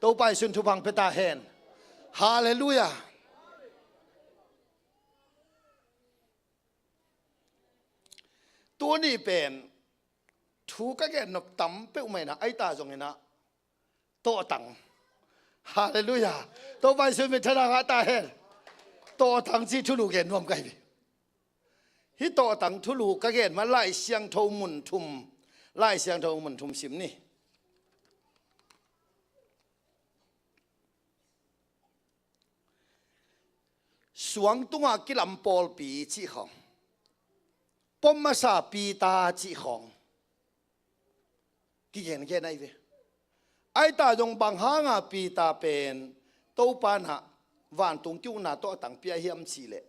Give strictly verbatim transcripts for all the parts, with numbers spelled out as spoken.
Topa Jesuh in thupha pia ta hen. Halleluiah. Tuni pen thu ka gen nop tam peuhmah in ah, ahi ta zongin ah, tawhtang. Halleluiah. Topa Jesuh min thang ngah ta hen. Tawhtang cih thulu gen nuam ka hi ve. Hih tawhtang thulu ka gen mah Lai Siangtho mun thum, Lai Siangtho mun thum sim ni. Suang tungah kilam pawlpi cih khawng, pom masa Peter cih khawng kigengen ahi ve. Ahi ta zong bang hanga Peter pen Topa in ah vantung ki-ukna tawhtang pia hiam cih leh,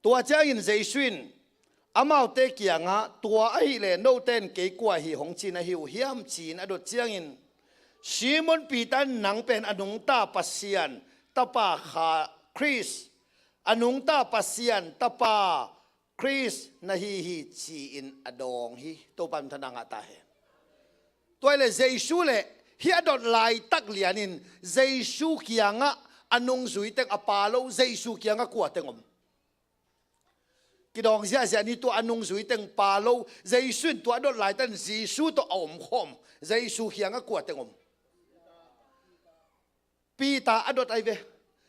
tua ciangin Jesuh in amaute kiangah, "Tua ahih leh note in kei kua hi hong ci na hi uh hiam?" ci-in a dot ciangin, Simon Peter in, "Nang pen a nungta Pasian Tapa kha, Khrist, a nungta Pasian Tapa Khrist na hi hi," ci-in a dawng hi. Topa min thang ngah ta hen. Tua hi leh Jesuh le hih a dot laitak lianin Jesuh kiangah a nungzui teng a pa lo, Jesuh kiangah kua teng om? Kidawng ziahziah ni, tua a nungzui teng pa lo, Jesuh in tua a dot laitak in Jesuh tawh a omkhawm, Jesuh kiangah kua teng om? Peter a dot ahi ve.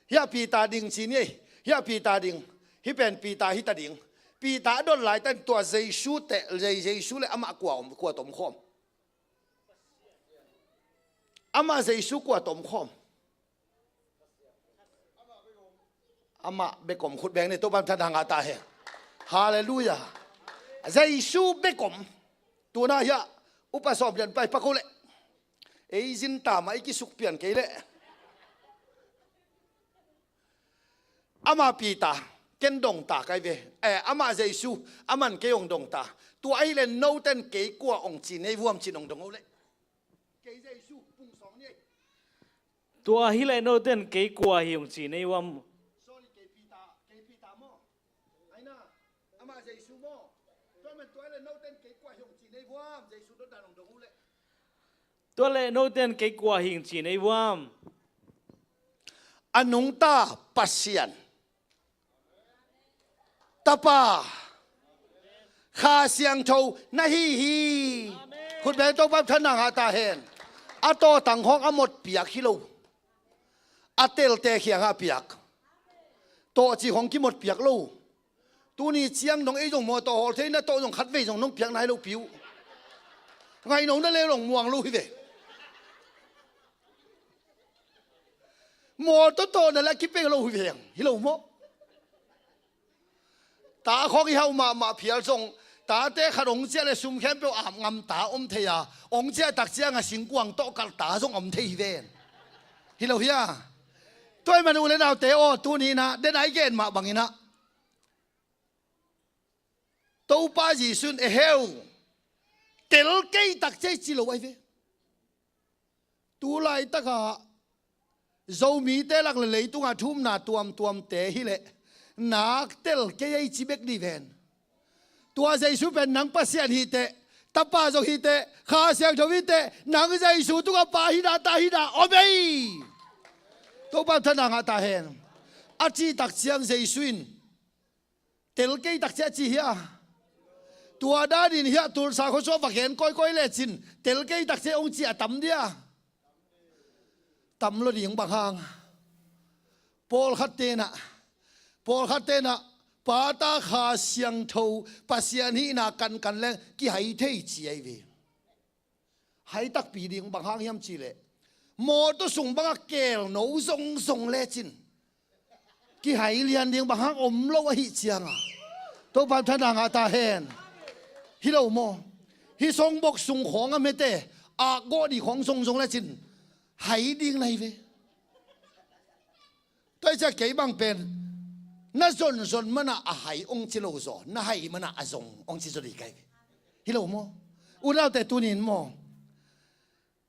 Hiah Peter ding ci ni ei. Hiah Peter ding. Hih pen Peter hi ta ding. Peter a dot laitak in tua Jesuh teh, Je-, Jesuh le amah kua om, kua tawh om khawm? Amah Jesuh kua tawh om khawm? Amah bek om. Khut beng ni, Topa min thang ngah ta hen. Halleluiah. Jesuh bek om. Tu-in ah hiah upa sawm lian pai pak o leh. Ei zin ta mah i kisuk pian kei leh. Amah Peter, ken dong ta ka hi ve. Eh, amah Jesuh, aman kei hong dong ta. Tua ahih leh note in kei kua hong ci na hi uh hiam ci-in hong dong o leh. Kei Jesuh, pung sawng ni ei. Tua ahih leh note in kei kua hi hong ci na hi uh hiam? Sorry, kei Peter, kei Peter maw? Ai na, amah Jesuh maw? Tua ahih manin tua ahih leh note in kei kua hi hong ci na hi uh hiam? Jesuh dot dan hong dong o leh. Tua leh note in kei kua hi hong ci na hi uh hiam? A nungta Pasian Tapa, Kha Siangtho na hi hi. Khut beng, Topa min thang ngah ta hen. A tawhtang khawng a mawk piak hi lo. A telte kiangah piak. Tawh cih khawng kimawk piak lo. Tuni ciang dong ei zong mawtaw hawl thei na, tawh zong khatvei zong nong piak nai lo pi uh. Ngaih no na le zong muang lo hi ve. Mawtaw tawh na le a kipeng lo hi ve. Hi lo maw? Ta khawng i hau mahmah phial zong, tate khat hong ciah leh sum khempeuh ap ngam ta om thei a, hong ciah tak ciangah singkuang tawh kalh ta zong om thei hi ven. Hi lo hia? Tua ahih manin u le naute aw, tuni-in ah, den a i gen mah bangin ah, Topa Jesuh in, "Eheu, tel kei tak ciang," ci lo ahi ve. Tu laitakah Zomite lak le leitungah thu-umna tuamtuamte hi leh, "Nak tel kei ei," ci bek ni ven. Tua Jesuh pen, "Nang Pasian hi teh, Tapa zong hi teh, Kha Siangtho hi teh, nang Jesuh tungah Pa hi na, Ta hi na om ei." Topa min thang ngah ta hen. A cih tak ciang Jesuh in, "Tel kei tak ciang," ci hia? Tua danin hiah Tulsa khuasung ah va gen kawikawi lecin, "Tel kei tak ciang," hong ci a tam dia? Tam lo ding. Bang hang? Pawlkhatte'n ah, pawlkhatte'n ah Pa, Ta, Kha Siangtho, Pasian hihna kankan leng kihai thei ci ahi ve. Hai takpi ding. Bang hang hiam cih leh, mawtaw sung bangah keelno zongzong lecin kihai lian ding bang hang om lo ahih ciangah. Topa min thang ngah ta hen. Hi lo maw? Hih songbok sung khawng a mete akgawh ding khawng zongzong lecin hai ding na hi ve. Tua hi ciang kei bang pen, na zonzon manah a hai hong ci lo zaw, na hai manah a zong hong ci zaw ding ka hi ve. Hi lo maw? U le naute, tuni-in maw,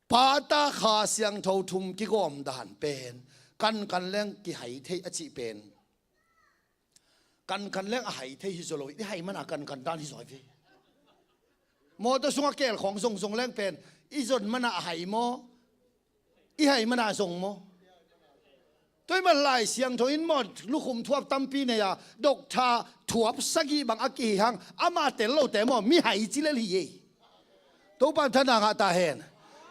Pa, Ta, Kha Siangtho thum kigawm dan pen kankan leng kihai thei a cih pen, kankan leng a hai thei hi zaw lo, i hai manah kankan dan hi zaw hi ve. Mawtaw sungah keel khawng zongzong leng pen I zon mana a hai maw? I hai mana a zong maw? Tua ahih man Lai Siangtho in maw, lukhum thuap tampi nei a, doctor thuap sagih bang a kihi hang, amah tel lote maw, mihai ci lel hi ei. Topa in thanna ngah ta hen.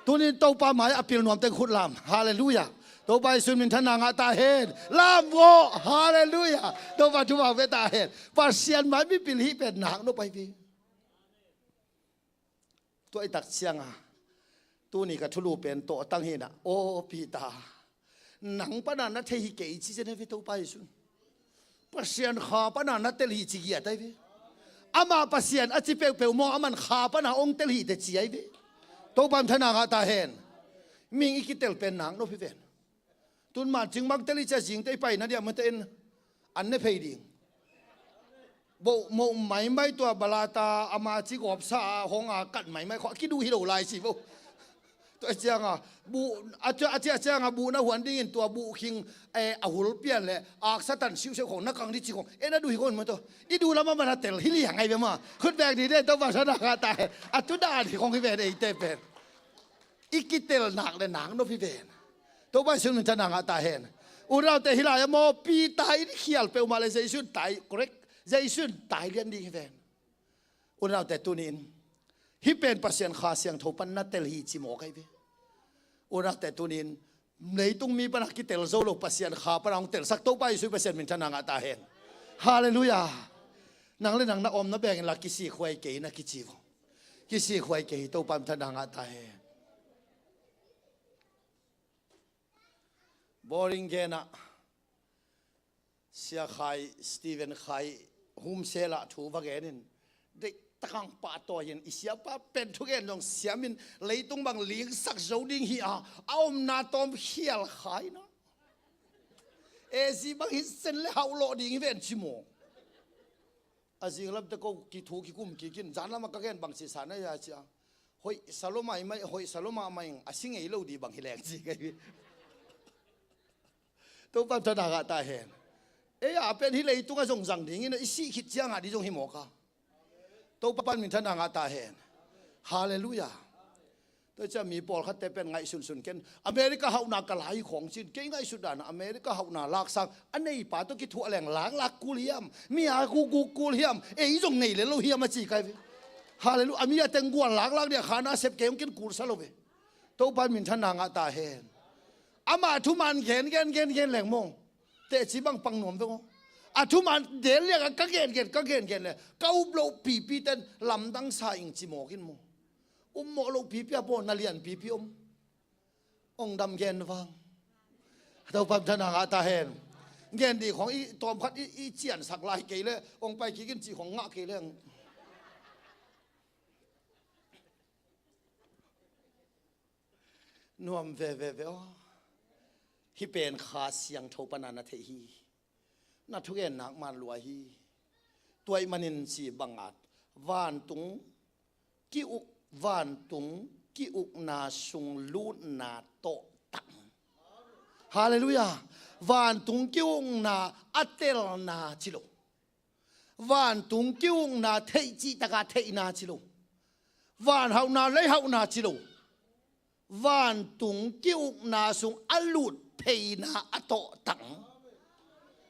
Tunin Topa mai a pil nuam teng khut lam. Halleluiah. Topa Jesu min thanna ngah ta hen. Lam vaw. Halleluiah. Topa thupha ve ta hen. Pasian mai mipil hih pen nak nop ahi ve. Tua i tak cianga, tuni ka thulu pen tawh tang hi na. Aw Peter, nang pana na thei hi kei ci zen hi ve Topa Jesu in. Pasian kha pana na tel hi ci giat ahi ve. Amah Pasian a ci peuhpeuh maw, aman kha pana hong tel hi te ci ahi ve. Topa in thanna ngah ta hen. Mihing i kitel pen nak nop hi ven. Tun man cingmang tel i cia zingte i paina diam mate in an ne phei ding. Bo mo maimai tua balata ama ci gawpsa a hong a kat maimai khua kiduh hi lo lai ci bo. Tua cianga bu a cia a cianga bu na huan dingin tua bu khing, eh, a hul pian le aksa tan siusiu khong na kang di ci khong e na duh hi khong mato. I duh lama mana tel hi liang ai ve ma. Khut bek di de Topa thanna ngah ta hen. A tu dan hi khong hi ve de i te pen. I kitel nak le nak nop hi ven. Topa Jesu min thanna ngah ta hen. Unaute hi lai a maw Peter in khial peuhmah le Jesu in tai, correct? Jesu in tai lian ding hi ven. Unaute tunin hih pen Pasian kha siangtho pan na tel hi ci mawk ahi ve. Unaute tunin leitung mi pana kitel zo lo Pasian kha pana hong telsak Topa Jesu Pasian min thanna ngah ta hen. Halleluiah. Nang le nang na omna bengin la kisikhuai kei na kici vo. Kisikhuai kei hi Topa min thanna ngah ta hen. Boring genah Sia Khai, Stephen Khai, humsela thu va genin deih takang pahtawi in i siapa pen thugen zong siamin leitung bang lingsak zo ding hi a, a omna tawm khial khaina. Ezi bang hi sen le hauhlawh ding hi ven ci maw? A zinglamte ko kithu kikum kikin zanlama ka gen bang sisa na ya cia. Hoih saloma i mai, hoih saloma mai a si ngei lo di bang hi leng ci kei. Topa min thanna ngah ta hen. Ei a pen hi leitunga zong zang dingin i sih khit cianga di zong hi mawk a. Topa min thanna ngah ta hen. Halleluiah. Tua cia mi pawlkhatte pen ngaihsunsun ken America hauhna ka lai khong cin kei ngaihsut dana America hauhna laksang a neipa tawh kithuah leng laklak kul hiam? Mi a gukguk kul hiam? Ei zong nei le lo hiam a ci kai ve. Halleluiah. A mi a teng gual laklak dia khana sep kei hong kin kulsa lo ve. Topa min thanna ngah ta hen. Amah thuman gen gen gen gen leng maw? Teci bang pang nuam ve maw? A thuman del liaka ka gen gen ka gen gen le ka up loh pipi ten lamdang sa ing ci mawk in maw? Um mawh loh pipi a paw na lian pipi om. Ong dam gen vang. Topa min thanna ngah ta hen. Gen di khong i tawmkhat i, i ciansak lai kei le ong pai kikin ci khong ngah kei le. Nuam veve ve aw. Hih pen kha siangtho pana na theih hi. Na thugen nak man lua hi. Tua ahih manin ci bangat vantung ki-uk, vantung ki-ukna sung lutna tawh tang. Halleluiah. Vantung ki-ukna a telna ci lo. Vantung ki-ukna theih cihtaka theihna ci lo. Van hauhna lei hauhna ci lo. Vantung ki-ukna sung a lut pheina a tawhtang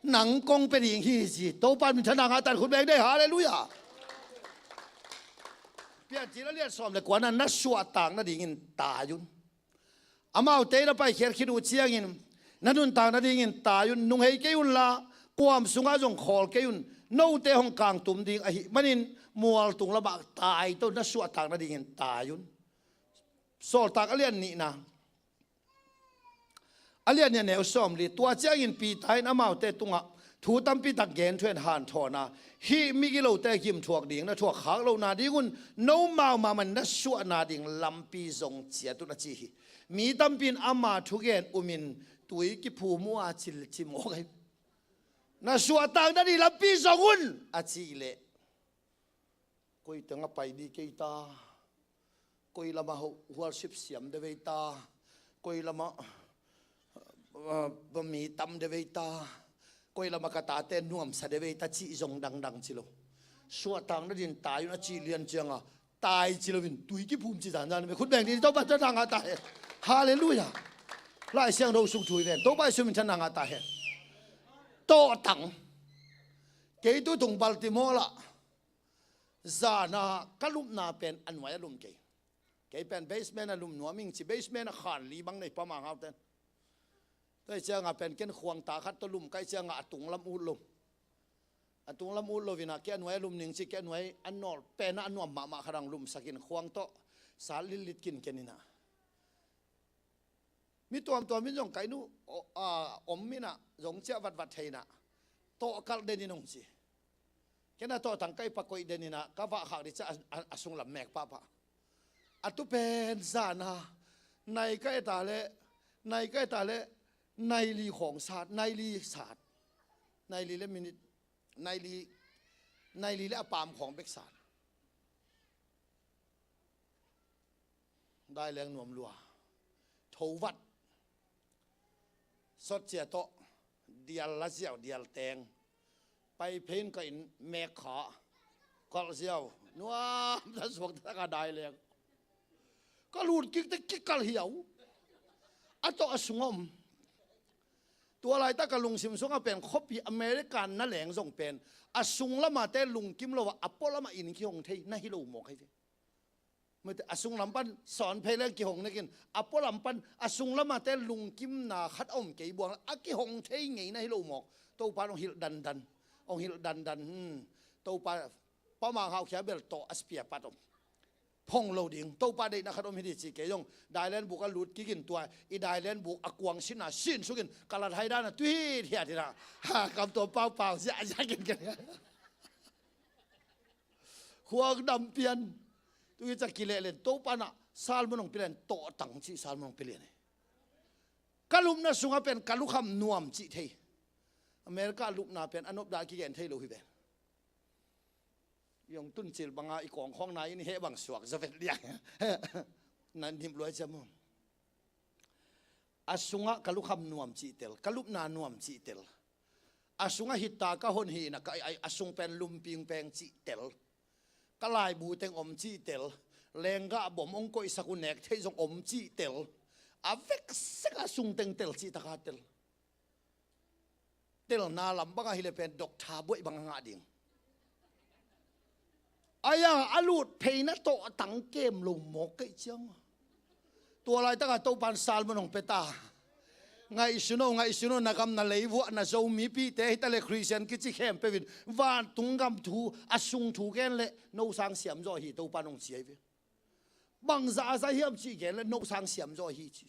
nang kong pia ding hi ci. Topa min thanna ngah tan khut beng dei. Halleluiah. Piancil a lian sawm le kuana na suahtak nadingin tai un. Amaute na paikhiat khit uh ciangin na nuntak nadingin tai un. Nunghei kei unla kuam sungah zong khawl kei un. Note hong kangtum ding ahih manin mualtung lamah tai to na suahtak nadingin tai un. Sawltak a lian nihna a lian nih a neu sawm li. Tua ciangin Peter in amaute tungah thu tampi tak gen thuin hanthawn a, hih migilote gimthuak ding na thuak khak lohna dingun nomau mahmah in na suahna ding lampi zong ciat un a ci hi. Mi tampi in ama thugen umin tui kiphum uh a cil ci mawk ahi. Na suahtak nading lampi zong un a cih leh koi tengah pai dih kei ta, koi lamah ho-, worship siam de vei ta, koi lamah, ah, mi tam de vei ta, koi lamah ka tate nuamsa de vei ta cih zong dangdang ci lo. Suahtak nading tai un a cih lian cianga tai ci loin tui kiphum ci zanzan ve. Khut beng dih, Topa tawh na ngah ta hen. Halleluiah. Lai Siangtho sung thu hi ven. Topa Jesu min tawh na ngah ta hen. Tawhtang. Kei tu tung Baltimore lah zana ka lupna pen a nuai a lum kei. Kei pen basement a lum nuam ing ci, basement a khan li bang nei pa Mang Hau ten. Tua hi cianga pen ken khuang ta khat tawh lum ka hih cianga a tunglam ut lo. A tunglam ut lo inah kei a nuai a lum ning ci, kei a nuai a nawl pen a nuam mahmah khat ang lumsakin khuang tawh sal litlit kin ken inah. Mi tuamtuam in zong kai nu om inah zong ciah vatvat thei inah tawh kalh den in hong ci. Ken a tawhtang kai pakoih den inah ka vahkhak dih ciah a, a, a sunglam mek pahpah. A tu pen zana nai ka et a le, nai ka et a le, nai li khawng sat, nai li sat, nai li le minit, nai li, nai li le a pam khawng bek sat. Daileng nuam lua. Tho vat. Sot cia tawh. Dial la ziau, dial teng. Pai phein ka inn mek kha. Kalh ziau. Nuam ta suak ta ka daileng. Ka lut kik te kik kalh hiau. A tawh a sung om. Tua laitak ka lungsim sungah pen khuapi America na leng zong pen a sung lamah te lungkim lo a, a pualamah inn kihong thei na hi lo mawk ahi ve. Mate, a sunglam pan sawn phei leng kihong nekin a pualam pan a sunglamah te lungkimna khat a om kei buang a kihong thei ngei na hi lo mawk. Topa in hong hilh dandan, hong hilh dandan. Hmm. Topa, Pa Mang Hau khia bel tawh a spia pat om. Phong lo ding, Topa deihna khat om hi dih ci kei zong. Dailen buk a lut kikin tua i dailen buk a kuang sinna sin sukin ka lat hai dana tuit hiat inah. Ha, kam tua paupau ziahziah kin ken. Khuak dam pian. Tuhi ca kileh len Topa inah salmon hong pilian tawhtang cih salmon hong pilian hi. Ka lupna sungah pen ka lukham nuam cih thei. America lupna pen a nopdah kigen thei lo hi pen. Yong tuncil banga i kawngkhawng nai in i heh bang suak zavet liang. Na nim luai ciam uh. A sungah ka lukham nuam cihtel, ka lupna nuam cihtel. A sungah hitta ka hon hi inah ka, a, a sung pen lumping peng cihtel. Ka laibu teng om cihtel. Lenggah bom hong koihsak uh nek theih zong om cihtel. A veksekah a sung teng tel cih taka tel. Telna lam bangah hileh pen doctor buaih bang a ngah ding. Aya a lut pheina tawhtang kem lo mawk kei ciang. Tua laitakah Topan salmon hong pia ta. Ngaihsun o, ngaihsun o, na gam na leivuah na Zomipihte hi ta le Khristian kici khempeuh in vantung gam thu a sung thu gen le no sang siam zaw hi Topan hong ci ahi ve. Bangzah a za hiam cih gen le no sang siam zaw hi ci.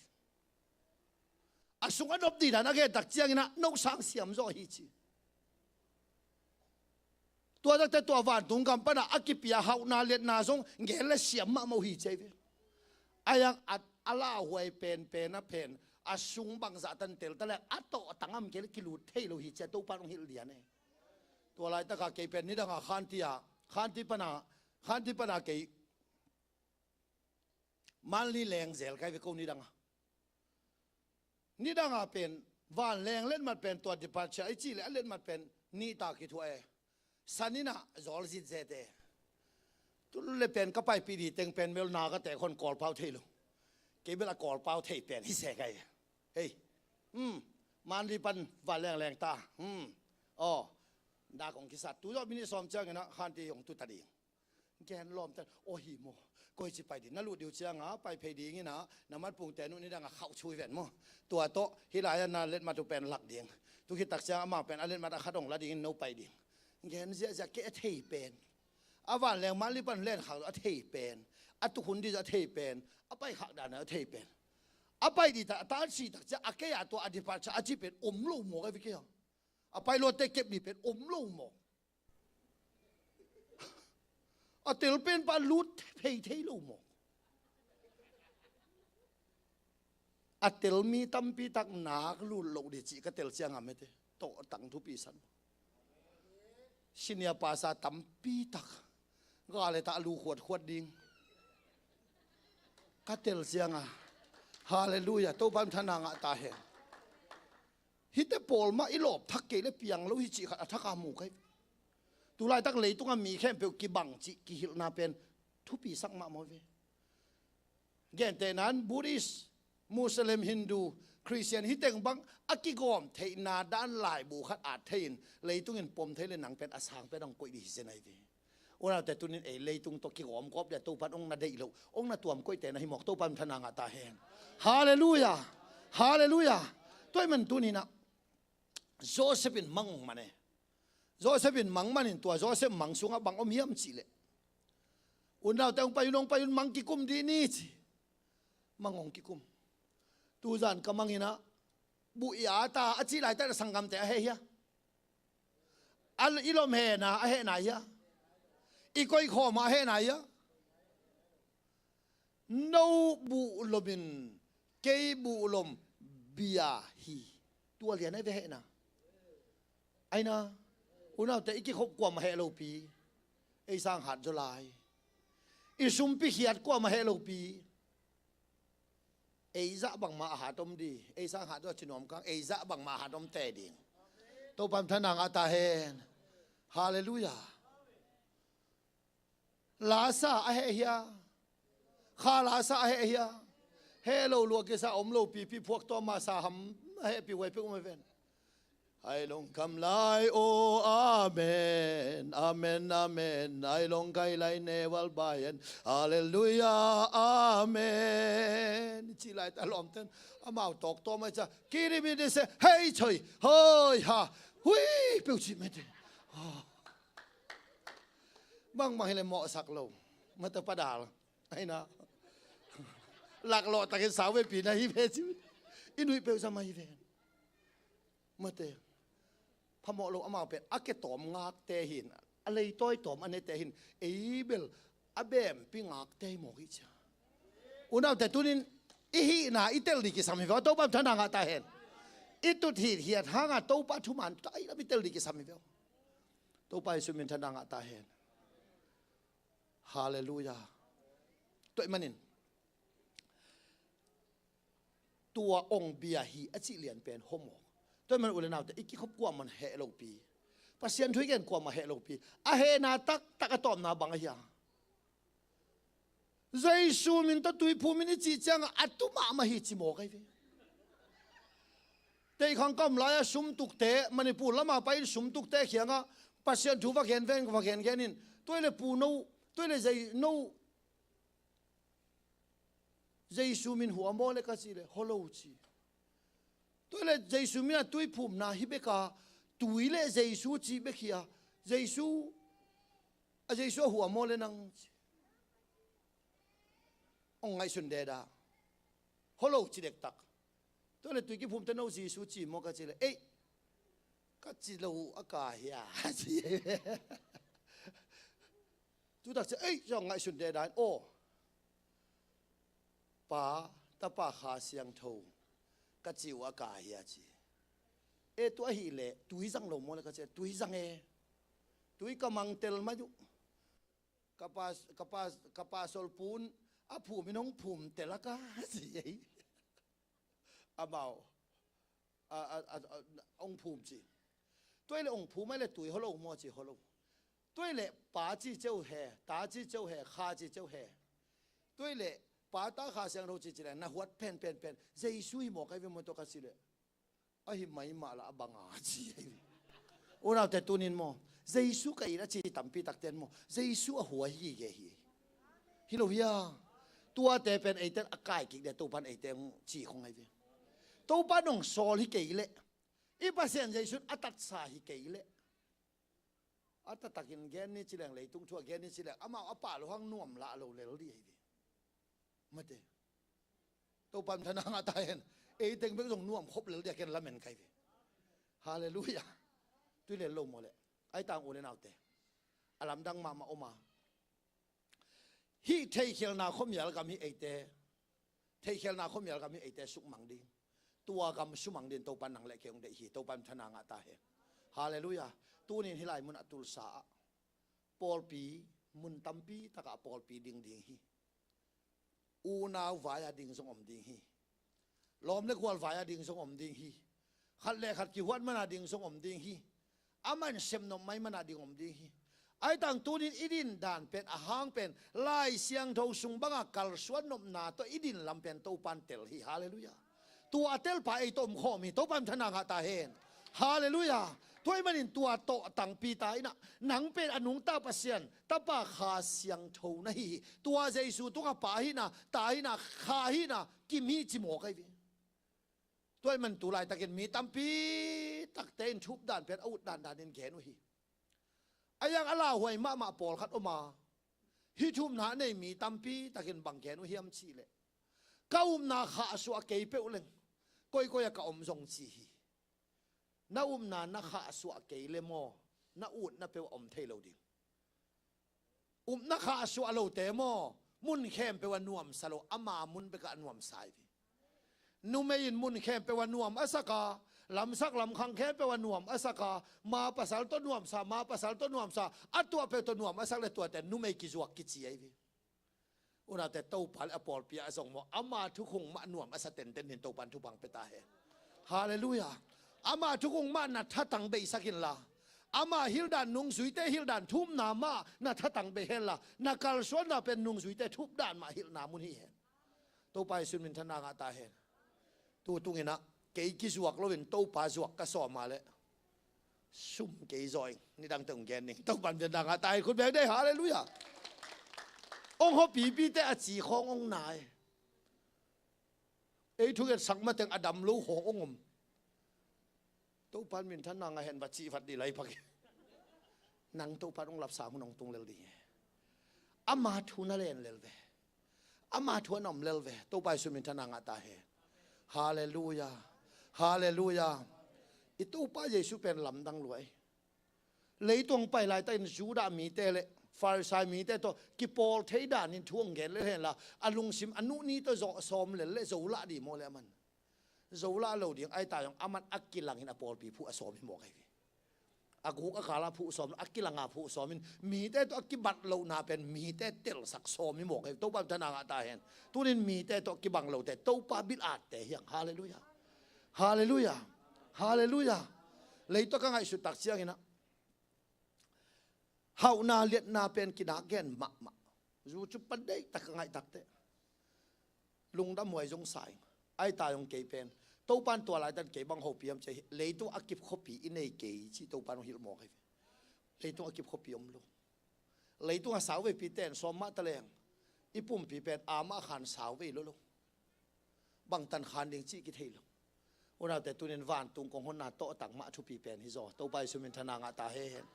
A sung a nop dih dan a gen tak ciangin ah no sang siam zaw hi ci. Tua takte tua vantung gam pana a kipia hauhna liatna zong gen le siam mahmah uh hi ci ahi ve. A yang a, a lauhuai penpen a pen a sung bangzah tan tel ta le a tawhtang am kei le kilut thei lo hi ci a Topa hong hilh lian e. Tua laitaka kei pen nidanga khanti a, khanti pana, khanti pana kei Manli leng zel kai ve ko nidanga. Nidanga pen vanleng letmat pen tua departure i cih le a letmat pen nihta kithuah e. Saninah zawl zitzet e. Tul le pen ka paipih dih teng pen mel na ka tek hon Kawlpau thei lo. Kei bel a Kawlpau thei pen hi se kai. Hei. Hmm. Manli pan vanleng leng ta. Hmm. Aw. Dak hong kisat tu zawh minit sawm cianginah khanti hong tuta ding. Gen lawmte, aw hi maw? Koici pai ding, na lut diu cianga pai phei dinginah na matpungte nuh nidanga khauh chui ven maw? Tua tawh hih lai-ah na letmat uh pen lak ding. Tu khit tak ciang amah pen a letmat a khat hong la dingin no pai ding. Gen ziahziah kei a thei pen. A vanleng Manli pan len khak a thei pen. A tukhun dih a thei pen. A pai khak dan a thei pen. A pai dih ta, a tan si tak ciang a kei a tua a departure a ci pen om lo mawk a vi kei a. A pai luatte kep dih pen om lo mawk. A tel pen pa lut phei thei lo mawk. A tel mi tampi tak nak lut loh dih cih ka tel cianga mete tawhtang thupi san. Senior pastor tampi tak ga le tah lu khuatkhuat ding ka tel cianga. Halleluiah. Topa in thana ngah ta hen. Hihte pawl mah i lawp thak kei le piang lo hi cih khat a thaka mu kai. Tulaitak leitunga mi khempeuh kibang cih kihilhna pen thupisak mahmah ve. Gentehna in Buddhist, Muslim, Hindu, Christian, hih teng bang a kigawm theihna dan laibu khat at thei-in leitung in pom thei le nang pen a sang pen hong koih ding hi zen ahi ve. Unaute, tunin ei leitung tawh kigawmgawp dia Topan hong na deih loh, hong na tuam koihte na hi mawk, Topan thana ngah ta hen. Halleluiah. Halleluiah. Tua ahih man tuninah Joseph in mang hong man e. Joseph in mang manin tua Joseph mang sungah bang om hiam cihleh, unaute, hong pai un, hong pai un, mang kikum dih ni ci. Mang hong kikum. Tuzan ka mang inah buh i at a, a cih laitak a sanggamte a heh hia? A, i lom hehna a hehna hia? I koihkhawm a hehna hia? No buhlom in kei buhlom bia hi. Tua lian a i ve hehna. Aina, unaute, i kikhop kuamah heh lopi, ei sang hat zaw lai. I sumpi khiat kuamah heh lopi, ei zah bangmah a hat om ding, ei sang hat zaw a ci nuam kang, ei zah bangmah a hat om te ding. Topan thana ngah ta hen. Halleluiah. Lasa a heh hia? Kha lasa a heh hia? Heh lo lua kisa om lo pipi phuak tawm a sa ham a hehpih huai peuh um a ven. Ai long kam lai o, amen, amen, amen. Ai long kai lai ne wal bai en. Halleluiah, amen. Ci lai ta lawmten amau tawk tawm ai ca. Kiri mi de se, hei choi, hoi ha, hui peuh ci mete. Bangmah hi le mawhsak lo. Mate padal. Aina. Laklawh takin sau veipi na hi ve ci. I nuih peuh zama hi ve. Mate. Phamawh lo amau pen a ke tawm ngakte hin, a leitawi tawm a nete hin, ei bel a bempi ngakte hi mawk hi cia. Unaute, tunin i hihna i tel dih kisam hi ve. Topa thana ngah ta hen. I tut hitkhiat hanga Topa thuman tuta i lam i tel dih kisam hi ve. Topa Jesu min thana ngah ta hen. Halleluiah. Tua ahih manin tua ong bia hi a cih lian pen hom aw. Tua ahih manin u le naute, i kikhop kuamah heh lopi, Pasian thu i gen kuamah heh lopi, a hehna taktak a tawpna bang a hia? Jesu min tawh tuiphum in i cih ciangah a tu mahmah hi ci mawk ahi ve. Teikhang kam lai-a sumtukte, Manipur lama pai in sumtukte khiangah Pasian thu va gen ven, va gen gen in. Tua ile pu no, tua ile zei no, Jesu min hua maw le ka cih le hua lo ci. Tua ile Jesu min a tuiphumna hi beka, tui le Jesu cih bek hi a, Jesu, a Jesu a hua maw le nang ci. Ong ngaihsun deda. Hua lo ci dektak. Tua le tui kiphumte no Jesu ci maw ka cih le, ei, ka ci lo a ka hia ci. Tutak ci, ei, zong ngaihsun deda in, aw, Pa, Tapa, Kha Siangtho ka ci uh a ka hia ci. E, tua ahih leh tui zang lo maw le ka ci, tui zang e. Tui ka mang tel mai uh. Ka pa, ka pa, ka pa solpun a phum in hong phum tel a ka ci ei. Amau a, a, a, a, ong phum ci. Tua ile ong phum a ile tui hua lo maw ci, hua lo. Tua ile Pa ci ceu he, Ta ci ceu he, Kha ci ceu he. Tua ile Pa, Ta, Kha Siangtho ci ci le na huat pen pen pen Jesu hi maw kai ve maw tua ka ci le. Ahi mai mah la a banga ci ahi. Unaute tunin maw, Jesu ka it a ci tampi takten maw, Jesu a hua hi gige hi. Hi lo hia? Tuate pen eite a kai kik de Topan eite ci khong ahi ve. Topan ong sawl hi kei leh, i Pasian Jesu a tatsa hi kei leh, a taktakin gen ni ci leng, leitung thu a gen ni ci leng, amau a pah lo hang nuam lah lo lel dih ahi ve. Mate. Topan thana ngah ta hen. Ei teng bek zong nuam khop lel dia ken lamen kai ve. Halleluiah. Tui lel lo maw le. Ai tang u le naute, a lamdang mahmah om a, hih theihkhialna khuamial gam hi eite, theihkhialna khuamial gam hi eite sukmang ding, tua gam sumang ding Topan nang le kei hong deih hi. Topan thana ngah ta hen. Halleluiah. Tunin hih lai mun a Tulsa ah pawlpi, mun tampi takah pawlpi ding ding hi. Unau vai-a ding zong om ding hi. Lawm le khual vai-a ding zong om ding hi. Khat le khat kihuat mana ding zong om ding hi. Amah in semnop mai mana ding om ding hi. Ahi tang tunin i din dan pen a hang pen Lai Siangtho sung banga kalsuan nopna tawh i din lam pen Topan tel hi. Halleluiah. Tua a telpa ei tawh om khawm hi. Topan thana ngah ta hen. Halleluiah. Tua ahih manin tua tawh tangpi ta inah, nang pen a nungta Pasian Tapa Kha Siangtho na hi hi. Tua Jesu tungah Pa hihna, Ta hihna, Kha hihna kim hi ci mawk ahi ve. Tua ahih man tu laitakin mi tampi takte in thupdan pen a ut dandan in gen uh hi. A yang a lauhuai mahmah pawlkhat om a, hih thupna a nei mi tampi takin bang gen uh hiam cihleh, ka upna khahsuah kei peuh leng koikoi ah ka om zong ci hi. Na upna na khahsuah kei le maw, na utna peuh a om thei lo ding. Upna khahsuah lote maw, mun khempeuh a nuamsa lo, ama mun bekah a nuamsa hi. Numei in mun khempeuh a nuam a saka, lamsak lamkhang khempeuh a nuam a saka, ma pasal tawh nuamsa, ma pasal tawh nuamsa, a tuahpeuh tawh nuam a sak le tuate numei kizuak kici ahi ve. Unaute, Topa le a pawlpi ah zong maw, ama thukhung mah nuam a sa tenten hin Topan thupha pia ta hen. Halleluiah. Ama thukhung mah na thatang beisak inla, ama hilhdan nungzuite hilhdan thupna mah na thatang bei henla, na kalsuanna pen nungzuite thupdan mah hilhna mun hi hen. Topa Jesu min thana ngah ta hen. Tu tunginah kei kizuak loin Topa zuak ka sawm a leh sum kei zaw ing. Nidangte hong gen ning. Topan min thana ngah ta hen. Khut beng dei. Halleluiah. Hong hopipite a ci khawng hong nai. Ei thungetsak mateng a dam lo khawng hong om. Topan min thana ngah hen va cih vat dih lai pak hi. Nang Topan hong lapsa hun hong tung lel ding hi. Ama thu na len lel ve. Ama thu a na om lel ve. Topa Jesu min thana ngah ta hen. Halleluiah. Halleluiah. I Topa Jesu pen lamdang lua hi. Leitung pai laitakin Judah mite le Farisai mite tawh kipawl thei danin thu hong gen lel henla, a lungsim a nuhni tawh zawh sawm lel le zo lah dih maw le aman. Zo lah lo ding ahi ta zong aman a kilangin a pawlpi phuh a sawm hi mawk ahi ve. A guk a kala phuh sawm, a kilanga phuh sawmin mite tawh a kibat lohna pen mite telsak sawm hi mawk ahi ve. Topa min thana ngah ta hen. Tunin mite tawh kibang lote Topa bil atte hi hang. Halleluiah. Halleluiah. Halleluiah. Leitung ka ngaihsut tak cianginah hauhna liatna pen kinak gen mahmah. Zu cu pan deihtak ka ngaih takteh lungdam huai zong sa ing. Ahi ta zong kei pen Topan tua laitan kei bang hopih hiam ci hi. Leitung a kip khuapi i nei kei ci Topan hong hilh mawk ahi ve. Leitung a kip khuapi om lo. Leitung a sauveipi ten sawm mah taleng i pumpi pen a mah khan sauvei lo lo. Bangtan khan ding cih kithei lo. Unaute, tunin vantung kong honna tawhtang mah thupi pen hi zaw. Topa Jesu min thana ngah ta hen.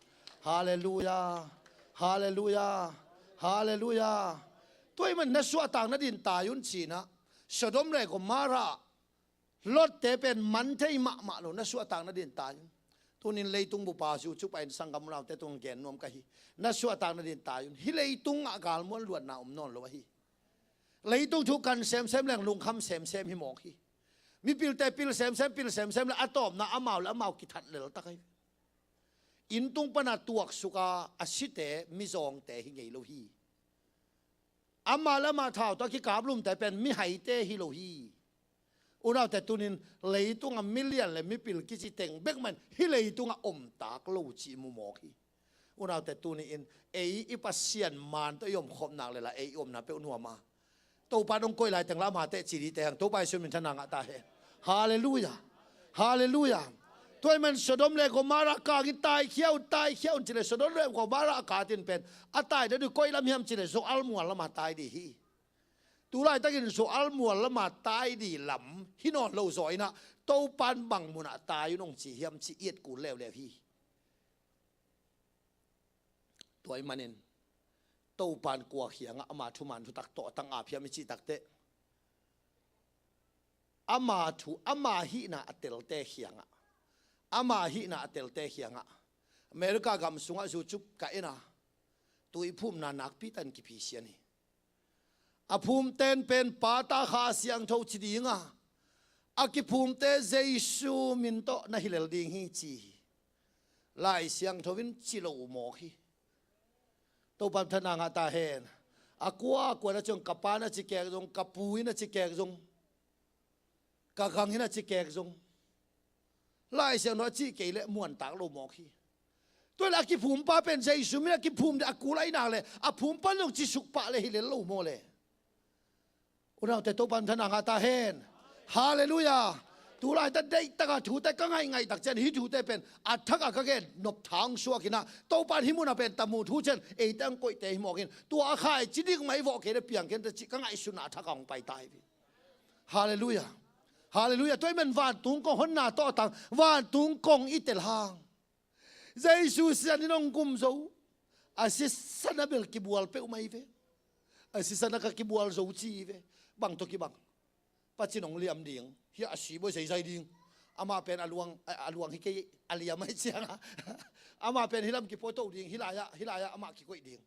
Halleluiah. Halleluiah. Halleluiah. Tua ahih man na suahtak nadin tai un cinah Sodom le Gomorrah, Lot-te pen man thei mahmah lo, na suahtak nadin tai un. Tunin leitung bupa zucup a in sanggam unaute tungah gen nuam ka hi. Na suahtak nadin tai un. Hih leitungah galmuan luatna om nawn lo ahi. Leitung thu kan semsem leng lungkham semsem hi mawk hi. Mipilte pil semsem, pil semsem le a tawpna amau le amau kithat leltak ahi. Inntung pana tuaksuka a site mizawngte hi ngei lo hi. Amah le amah thau tawh a kikaplumte pen mihaite hi lo hi. Unaute, tunin leitunga milian le mipil kici teng bekmah in hih leitunga omtak lo cih mu mawk hi. Unaute, tuni-in ei i Pasian maan tawh i omkhop nak leh la ei i omna peuh nuam a, Topa dong koih lai teng la amah teh ci dite hang. Topa Jesu min thana ngah ta hen. Halleluiah. Halleluiah. Tua ahih man Sodom le Gomorrah kang in taikhia un, taikhia un ci leh Sodom le Gomorrah a katin pen a tai ding uh koi lam hiam ci leh Zoar mual lamah tai ding hi. Tu laitakin Zoar mual lamah tai ding lam hi nawn lo zaw inah Topan bang munah tai un hong ci hiam cih i et kul leuleu hi. Tua ahih manin Topan kua kiangah ama thuman thutak tawh a tang ap hiam i cih takteh, ama thu, ama hihna a telte kiangah, ama hihna a telte kiangah, America gam sungah zucup ka en a, tuiphumna nakpi takin kiphisian hi. A phumten pen Pa, Ta, Kha Siangtho ci dinga, a kiphumte Jesu min tawh na hi lel ding hi ci hi. Lai Siangtho in ci lo uh mawk hi. Topa thana ngah ta hen. A kuakua na ci zong, ka pa na ci kek zong, ka pu in a ci kek zong, ka gang in a ci kek zong, Lai Siangtho a cih kei leh muantak lo mawk hi. Tua le a kiphumpa pen Jesu min a kiphum ding a kul ahih nak le a phumpa zong cisuk pah le hi lel lo maw le. Unaute Topa in thana ngah ta hen. Halleluiah. Tulai ta deihtaka thute ka ngaihngaih tak ciang hih thute pen a thaka ka gen nop thang suak inah Topa in hih munah pen tamu thu ciang eite ang koihte hi mawk in tua a khaici ding mah i vawh kei le piang ken ta cih ka ngaihsutna a thaka hong pai ta hi. Halleluiah. Halleluiah. Tua i men vantung kong honna tawh tang vantung kong i tel hang. Jesu sisan in hong gum zo. A sisan a bel kibual peuhmah hi ve. A sisan a ka kibual zo ci hi ve. Bang tawh kibang? Pacin hong liam ding hi a, a si bawi zeizai ding. Amah pen a luang, a, a luang hi kei a liam ahi cianga amah pen hilam kipuato ding, hilai-ah, hilai-ah amah kikoih ding.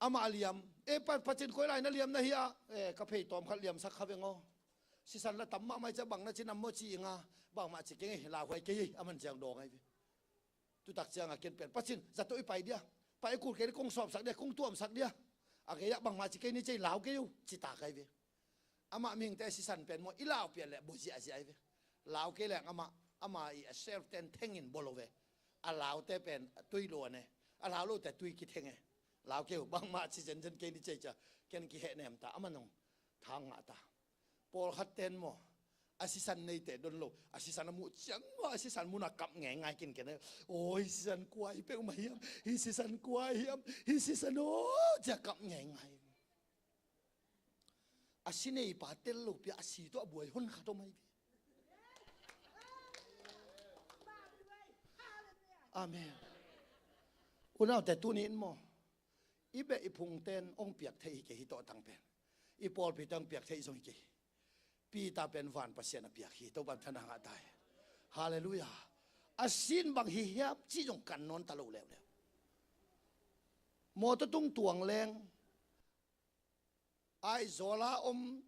Amah a liam. E, pa, pacin koi lai na liam na hi a, e, ka phei tawm khat liamsak kha veng aw. Sisan la tam mahmah hi cia bang na ci nam maw ci inga, bangmah ci keng ei, lauhuai kei ei, a man ciang dawng ahi ve. Tutak cianga ken pen pacin zato i pai dia, pai a kul kei le kong sawpsak dia, kong tuamsak dia. A kei ah bangmah ci kei ni cei lau kei uh ci ta kai ve. Amah mihingte sisan pen maw i lau pian le bua ziahziah hi ve. Lau kei leng amah, amah i a self ten thengin bua lo ve. A laute pen tui luan e. A lau lote tui kitheng e. Lau kei uh bangmah ci zenzen kei ni cei cia. Ken kihehnem ta, amah nong thang ngah ta. Pawlkhat ten maw a sisan neite don lo, a sisan a muh ciang maw a sisan munah kap ngeingai kinken e. Aw, hih sisan kua hi peuhmah hiam? Hih sisan kua hiam? Hih sisan aw cia kap ngeingai. A si neipa tel lo pia a si tawh a buai hon khat om ahi ve. Amen. Unaute tuni in maw i beh i phungten hong piak thei hi kei hi tawh tang pen. I pawlpite hong piak thei zong hi kei hi. Peter pen van Pasian a piak hi. Topa in thana ngah ta hi. Halleluiah. A sin bang hi hiam cih zong kan nawn ta lo leuleu. Mawtaw tung tuang leng Aizawl a om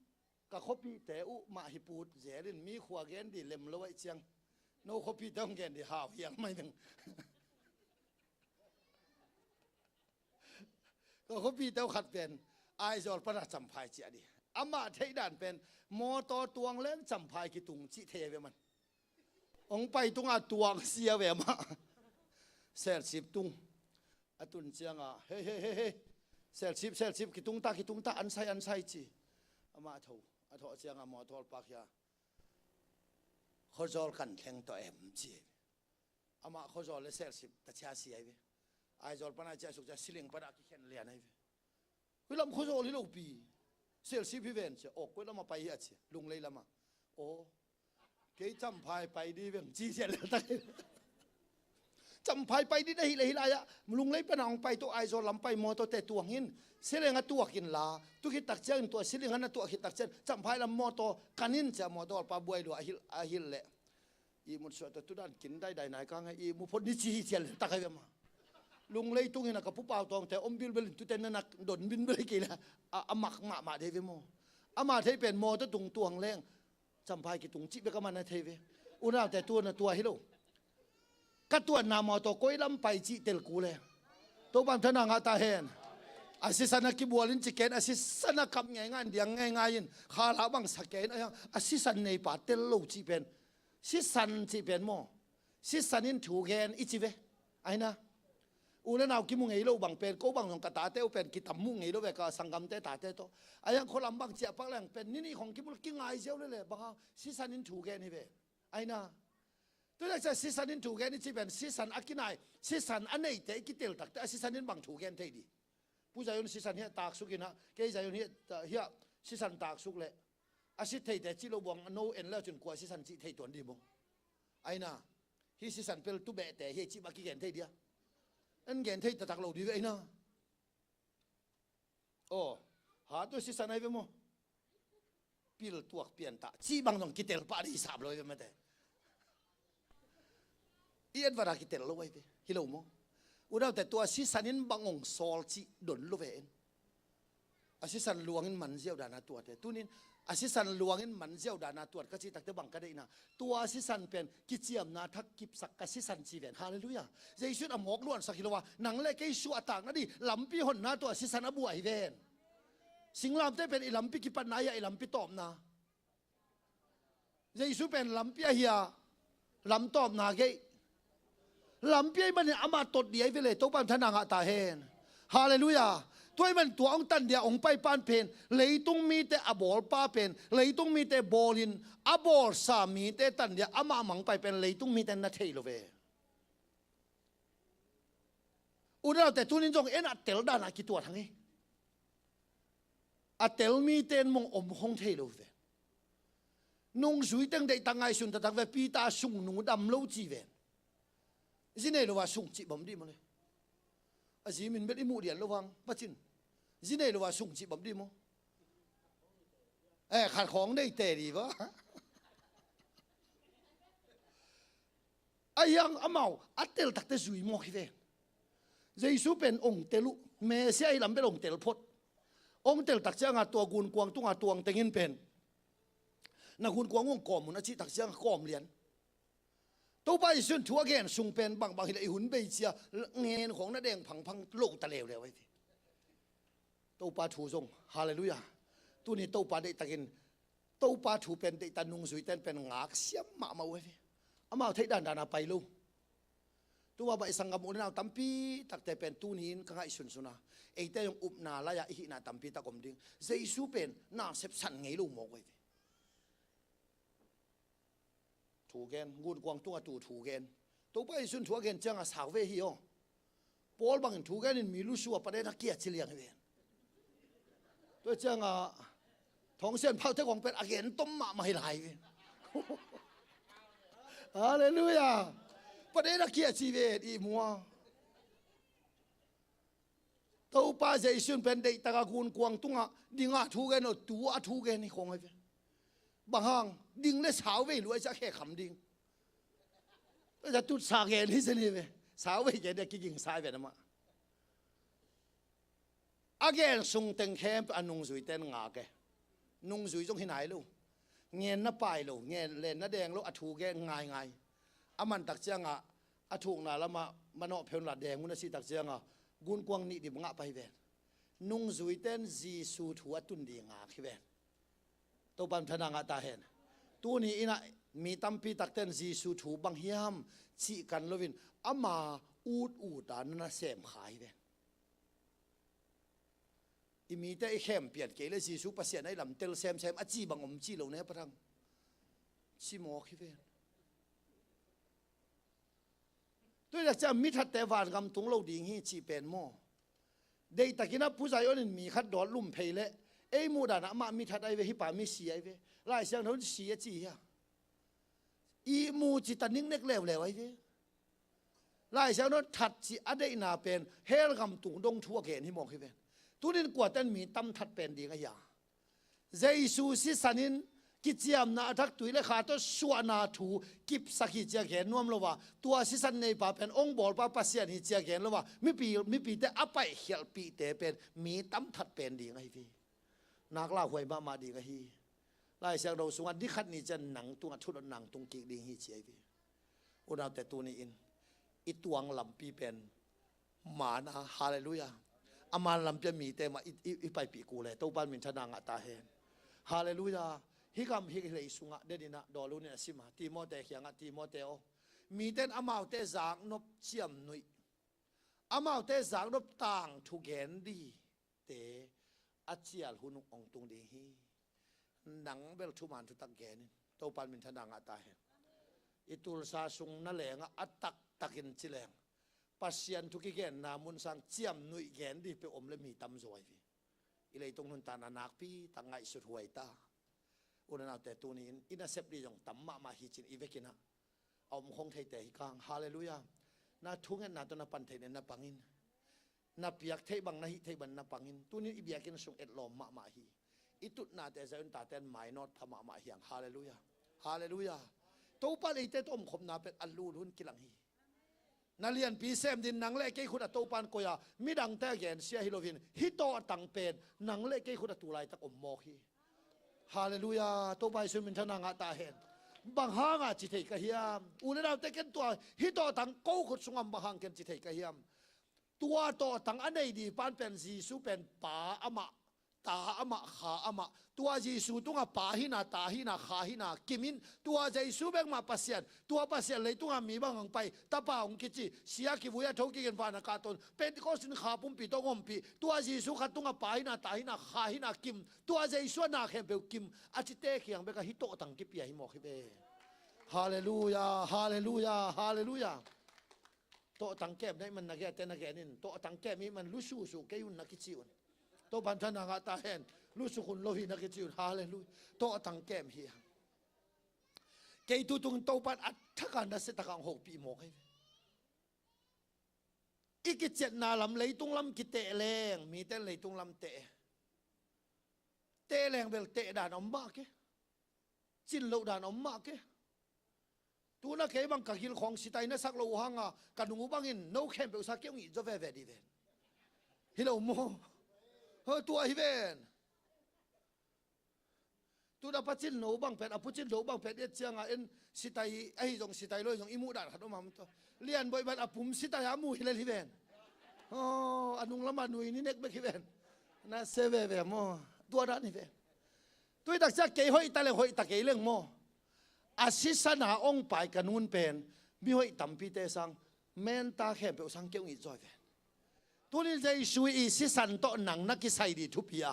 ka khuapihte uh mah hi put zel in mi khua gen di lem lo aih ciang no khuapihte hong gen di hau hiang mai ding. Ka khuapihte uh khat pen Aizawl pana Champhai ciah di. Amah theih dan pen mawtaw tuang leng Champhai kitung cih thei a ve man. Hong pai tunga tuang sia ve amah. Selsip tung. A tun cianga hei hei hei hei, selsip selsip kitung ta kitung ta, ansai ansai ci. Amah tho a thawh cianga mawtaw pak hia. Khuazawl kan thleng tawh em ci. Amah Khuazawl le selsip ta cia si ahi ve. Aizawl pana ciah suk cia siling pana kikhen lian ahi ve. Koi lam Khuazawl hi lopi. Selsip hi ven cia. Aw koi lama pai hi a cia. Lunglei lama. Aw kei Champhai pai di veng ci cia leltak. Champhai pai di na hih le hih lai-ah Lunglei pana hong pai tawh Aizawl lam pai mawtawte tuang in. Siling a tuak inla tu khit tak ciangin tua siling a na tuah khit tak ciang Champhai lam mawtaw kan in cia mawtaw pa buai lua a hilh, a hilh leh. Ihmut suah tawh tudan kin daidai nai ka ngai ihmu phot ni ci hi cial tak ahi ve mah. Lunglei tungin a ka pupau tawngte om bilbel in tute na nak don bilbel hi kei le a, a mak mahmah dei ve maw. Ama thei pen mawtaw tung tuang leng Champhai kitung cih bek a man a thei ve. Unaute tua na tua hi lo. Ka tuanna mawtaw koi lam pai cih tel ku le. Topan thana ngah ta hen. A sisan a kibual in ci ken a sisan a kap ngeingai in diang ngeingai in khala bang sa kei in a sisan neipa tel lo cih pen. Sisan cih pen maw? Sisan in thu gen i ci ve. Aina. U le nau kimu ngei lo bang pen ko bang zong ka tate uh pen kitam muh ngei lo ve ka sanggamte tate tawh. A yang khualam bang ciah pak leng pen ni nih khong kimu le kingai ziau le le bang hang sisan in thu gen hi ve. Aina. Tudak cia sisan in thu gen i ci pen sisan a kinai sisan a neite i kitel takte a sisan in bang thu gen thei di. Pu Zayun sisan hiah taksuk inah kei Zayun hiah, hiah sisan taksuk leh a sit theite cih lo buang no en le cun kua sisan cih thei tuan di maw? Aina. Hih sisan pel tubehte hiah cih mah kigen thei dia? En gen thei taktak lo di ve aina. Aw. Ha tu sisan ai ve maw? Pil tuak pian ta cih bang zong kitel pah di hisap lo ai ve mate. I et vara kitel lo ai ve hi lo maw? Unaute tua sisan in bang ong sawl cih don lo ve in. A sisan luangin man ziau dana tuate tunin a sisan luangin man ziau dana tuat ka cih takte bang ka deihna. Tua sisan pen kiciamna thak kipsak ka sisan ci ven. Halleluiah. Jesu in a mawk luansak hi lo a nang le kei suahtak na di lampi honna tua sisan a buai ven. Singlamte pen i lampi kipatna ahi a i lampi tawpna. Jesu pen lampi ahi a lam tawpna geih. Lampi ahih manin amah tot ding ahi ve le, Topa in thana ngah ta hen. Halleluiah. Tua ahih manin tua hong tan dia hong pai pan pen, leitung mite a bawlpa pen, leitung mite bawlin a bawlsa mite tan dia amah mang pai pen leitung mite na thei lo ve. U le naute, tunin zong en a tel dan a kituat hang hi. A tel mite in mong om hong thei lo ve. Nungzui teng deihtak ngaihsun taktak ve, Peter sung nung dam lo ci ve. Zi nei lo a sung cih bam dih maw le. A zi min bel i muh dian lo vang, pacin. Zi nei lo a sung cih bam dih maw. Eh, khat khawng nei te dih va. A hiang amau a tel takte zui mawk hi ve. Jesu pen ong tel uh, Messiah i lam bel ong tel phot. Ong tel tak cianga tua gunkuang tunga tuang tengin pen, na gunkuang ong kawm un a cih tak cianga kawm lian. Topa Jesu in thu a gen sung pen bangbang hileh i hun bei cia ngen khawng na deng phangphang lo ta leuleu ahi ve. Topa thu zong, halleluiah. Tuni Topa deihtakin, Topa thu pen deihtak nungzuite in pen ngaksiam mahmah uh ahi ve. Amau theih dandana pai lo. Tuma bah i sanggam u le nau tampi takte pen tuni in ka ngaihsun suna, eite zong upna lai-a i hihna tampi tak om ding. Jesu pen na sepsan ngei lo mawk uh ahi ve. Thu gen, gunkuang tunga tu thu gen. Topa Jesu in thu a gen cianga sau ve hi aw. Paul bangin thu genin mi lusu a paden a kia ci liang hi ven. Tua cianga thawngsian phaute kong pen a gen tom mahmah hi lai ve. Halleluiah. Paden a kia ci ven i mua. Topa Jesu in pen deihtaka gunkuang tunga dinga thu gen lo, tua thu gen hi khawng ahi ve. Bang hang, ding le sau vei luai cia khe kham ding. Tua cia tutsa gen hi zen hi ve. Sau vei gen dia kiging sa hi ve namah. A gen sung teng khempeuh a nungzuite in ngak e. Nungzui zong hi nai lo. Ngen na pai lo, ngen len na deng lo, a thu gen ngaingai. A man tak cianga a thukna lama manawh pheun la deng un a si tak cianga gunkuang nih dim ngah pai ven. Nungzuite in Jesu thu a tun ding ngak hi ven. Topa in thana ngah ta hen. Tuni inah mi tampi takte in Jesu thu bang hiam cih kan loin ama ut uta na sem kha hi ven. I mite i khem pian kei le Jesu Pasian a i lam tel semsem a ci bang om ci lo ne pathang. Ci mawk hi ven. Tuidak cia mithatte vangam tung lo ding hi cih pen maw? Deihtakin a Pu Zion in mi khat dawt lum phei leh ei muh danah amah mithat ahi ve, hih pa misi ahi ve. Lai Siangtho in si a ci hi a. Ihmu cita niknek leuleu ahi ve. Lai Siangtho in that cih a deihna pen hell gam tung dong thu a gen hi mawk hi ven. Tunin kuate in mi tam that pen ding ahi a. Jesu sisan in kiciamna a thak tui le kha tawh suahna thu kipsak hi cia gen nuam lo a, tua sisan neipa pen ong bawlpa Pasian hi cia gen lo a, mipi, mipite a paihkhialhpihte pen mi tam that pen ding ahi ve. Nak lauhuai mahmah ding ahi. Lai Siangtho sungah ni khat ni ciang nang tungah thudot nang tung kik ding hi ci ahi ve. Unaute tuni in i tuang lampi pen man a, halleluiah. A man lampi a mite mah i, i, i paipih kul e, Topa in minthanna ngah ta hen. Halleluiah. Hih gam hih lei sungah deninah dawlun in a sim a, Timote kiangah, Timote aw, mite in amaute zaknop ciamnuih, amaute zaknop tangthu gen dite a cial hun uh hong tung ding hi. Nang bel thuman thutak genin Topa in minthanna ngah ta hen. I tulsa sung na lengah a taktakin ci leng Pasian thu kigenna mun sang ciamnuih gen dih peuh om le mi tamzaw ahi ve. I leitung nuntakna nakpi tak ngaihsut huai ta. U le naute tuni in i nasep dih zong tam mahmah hi cin i vekinah a om khong theite hi kang. Halleluiah. Na thungetna tawh na pan theih nen na pangin, na piak theih bang, na hih theih bang na pangin, tunin i biakinn sung etlawm mahmah hi. I tutnate zah un tate an mainawt pha mahmah hiang. Halleluiah. Halleluiah. Topa in eite tawh omkhopna pen a lulhun kilang hi. Na lianpi sem din nang le kei khut a Topa in koi a, midangte a gensia hi loin hih tawhtang pen nang le kei khut a tulaitak om mawk hi. Halleluiah. Topa Jesu minthanna ngah ta hen. Bang hanga ci thei ka hiam? U le naute, ken tua hih tawhtang ko khut sungah bang hang ken ci thei ka hiam? Tua tawhtang a nei dih pan pen Jesu pen Pa amah ta amah, kha amah. Tua Jesu tungah Pa hihna, Ta hihna, Kha hihna kim in, tua Jesu bek mah Pasian, tua Pasian leitungah mi bang hong pai, Tapa hong kici, sia kivui a tho kigen, van a kahton, Pentecost in kha pumpi tawh hong ompih, tua Jesu khat tungah Pa hihna, Ta hihna, Kha hihna kim, tua Jesu a na khempeuh kim, a cite kiang bekah hih tawhtang kipia hi mawk hi ve. Halleluiah, halleluiah, halleluiah. Tawhtang kem na hih man na gen, te na gen in, tawhtang kem hih man lususu kei un na kici un. Topa thana ngah ta hen, lusuk hun lo hi na kici un. Halleluiah. Tawhtang kem hi hang. Kei tu tungin Topa in a thak a nasia takin hong hopih mawk hi ve. I kiciatna lam, leitung lam kiteh leng, mite in leitung lam teh. Teh leng bel teh dan om mah ke. Cin loh dan om mah ke. Tuna kei bang ka gil khawng sitai na sak loh uh hanga, ka nung uh bangin no khempeuh sa kei hong it zaw veve dih ven. Hi lo maw? Ho, tua hi ven. Tuna pa Cin No bang pen, a pu Cin No bang pen i et cianga en sitai ahi zong, sitai lo hi zong i muh dan khat om ham tawh. Lian Boih bang a pum sitai a mu hi lel hi ven. Aw, a nung lama nui ni nek bek hi ven. Na se veve maw? Tua dan hi ven. Tui tak ciang kei hoih ta leng hoih ta kei leng maw? A sisan a ong pai ka nu'n pen mi hoih tampite sang, menta khempeuh sang kei hong it zaw hi ven. Tunin Jesu i sisan tawh nang na kisai dih thupi a,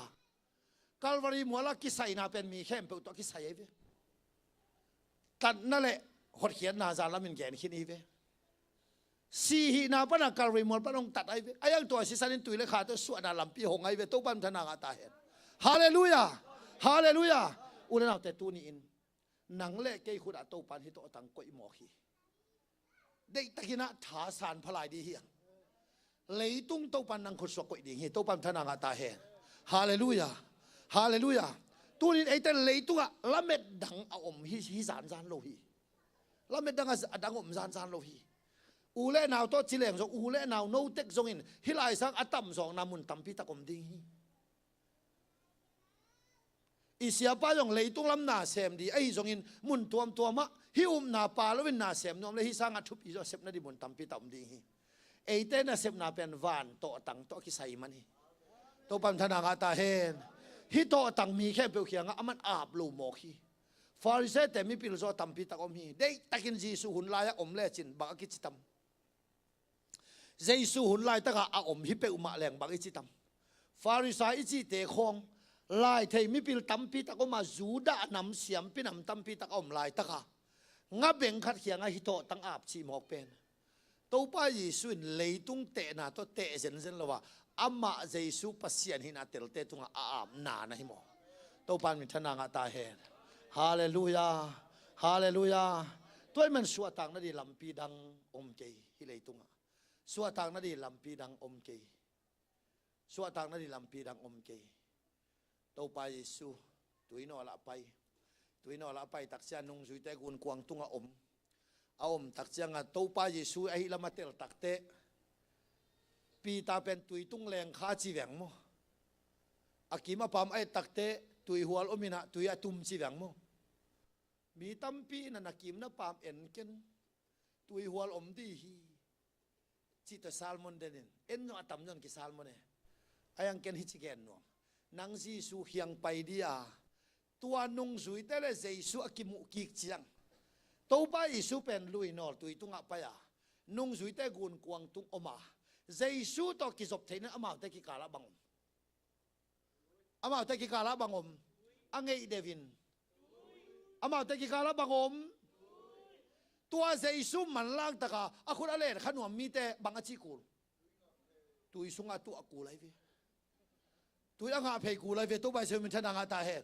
Calvary mual a kisaina pen mi khempeuh tawh kisai ahi ve. Tatna le hotkhiatna zan lamin gen khin ahi ve. Sih hihna pana Calvary mual pan hong tat ahi ve. A iang tua sisan in tui le kha tawh suahna lampi hong ahi ve. Topa min thang ngah ta hen. Halleluiah. Halleluiah. U le naute, tuni in nang le kei khut ah Topa in hih tawhtang koih mawk hi. Deihtakin ah thasan pha lai dih hi hang. Leitung Topa in nang khut suak koih ding hi. Topa min thang ngah ta hen. Halleluiah. Halleluiah. Tunin eite leitungah lamet dang a om hi, hi zanzan lo hi. Lamet dang a, a dang om zanzan lo hi. U le nau tawh ci leng zong, u le nau no tek zongin hih lai sang a tamzawkna mun tampi tak om ding hi. I siapa zong leitung lam na sem dih ahi zongin mun tuamtuamah hih upna pha loin na sem nuam le hih sangah thupi zaw a sepna dih mun tampi tak om ding hi. Eite nasepna pen van tawhtang tawh a kisai man hi. Topa min thang ngah ta hen. Hih tawhtang mi khempeuh kiangah aman ap lo mawk hi. Pharisee-te mipil zaw tampi tak om hi. Deihtakin Jesu hun lai-ah om lecin bang a kici tam? Jesu hun laitakah a om hi peuhmah leng bang i ci tam? Pharisee i cihte khawng, lai thei mipil tampi tak om a, Judah nam siampi nam tampi tak a om laitakah nga beng khat kiangah hih tawhtang ap cih mawk pen Topa Jesu in leitung tehna tawh teh zenzen lo a, amah Jesu Pasian hihna telte tungah a apna na hi maw? Topa min thang ngah ta hen. Halleluiah. Halleluiah. Tua ahih man suahtakna dih lampi dang om kei hih leitungah. Suahtakna dih lampi dang om kei. Suahtakna dih lampi dang om kei. Topa Jesu tuinawlah a pai. Tuinawlah a pai tak ciang nungzuite gunkuang tungah om. A om tak ciangah Topa Jesu ahi lam a tel takteh Peter pen tui tung leng kha ci veng maw? A kim a paam a et takteh tuihual om inah tui a tum ci veng maw? Mi tampi in a na kim na paam en ken, tuihual om dih hi, cih tawh sermon den in, en zong a tam zong kisermon e. A iang ken hih ci gen nuam. Nang Jesu kiang pai dih a, tua nungzuite le Jesu a kimuh kik ciang Topa Jesu pen lui nawl tui tungah pai a, nungzuite gunkuang tung om a, Jesu tawh kizop theihna amaute kikalah bang om? Amaute kikalah bang om? A ngeih deuh in. Amaute kikalah bang om? Tua Jesu manlang taka a khut a len kha nuam mite bang a cih kul? Tui sungah tuah kul ahi ve. Tui a ngah phei kul ahi ve. Topa Jesu min thang ngah ta hen.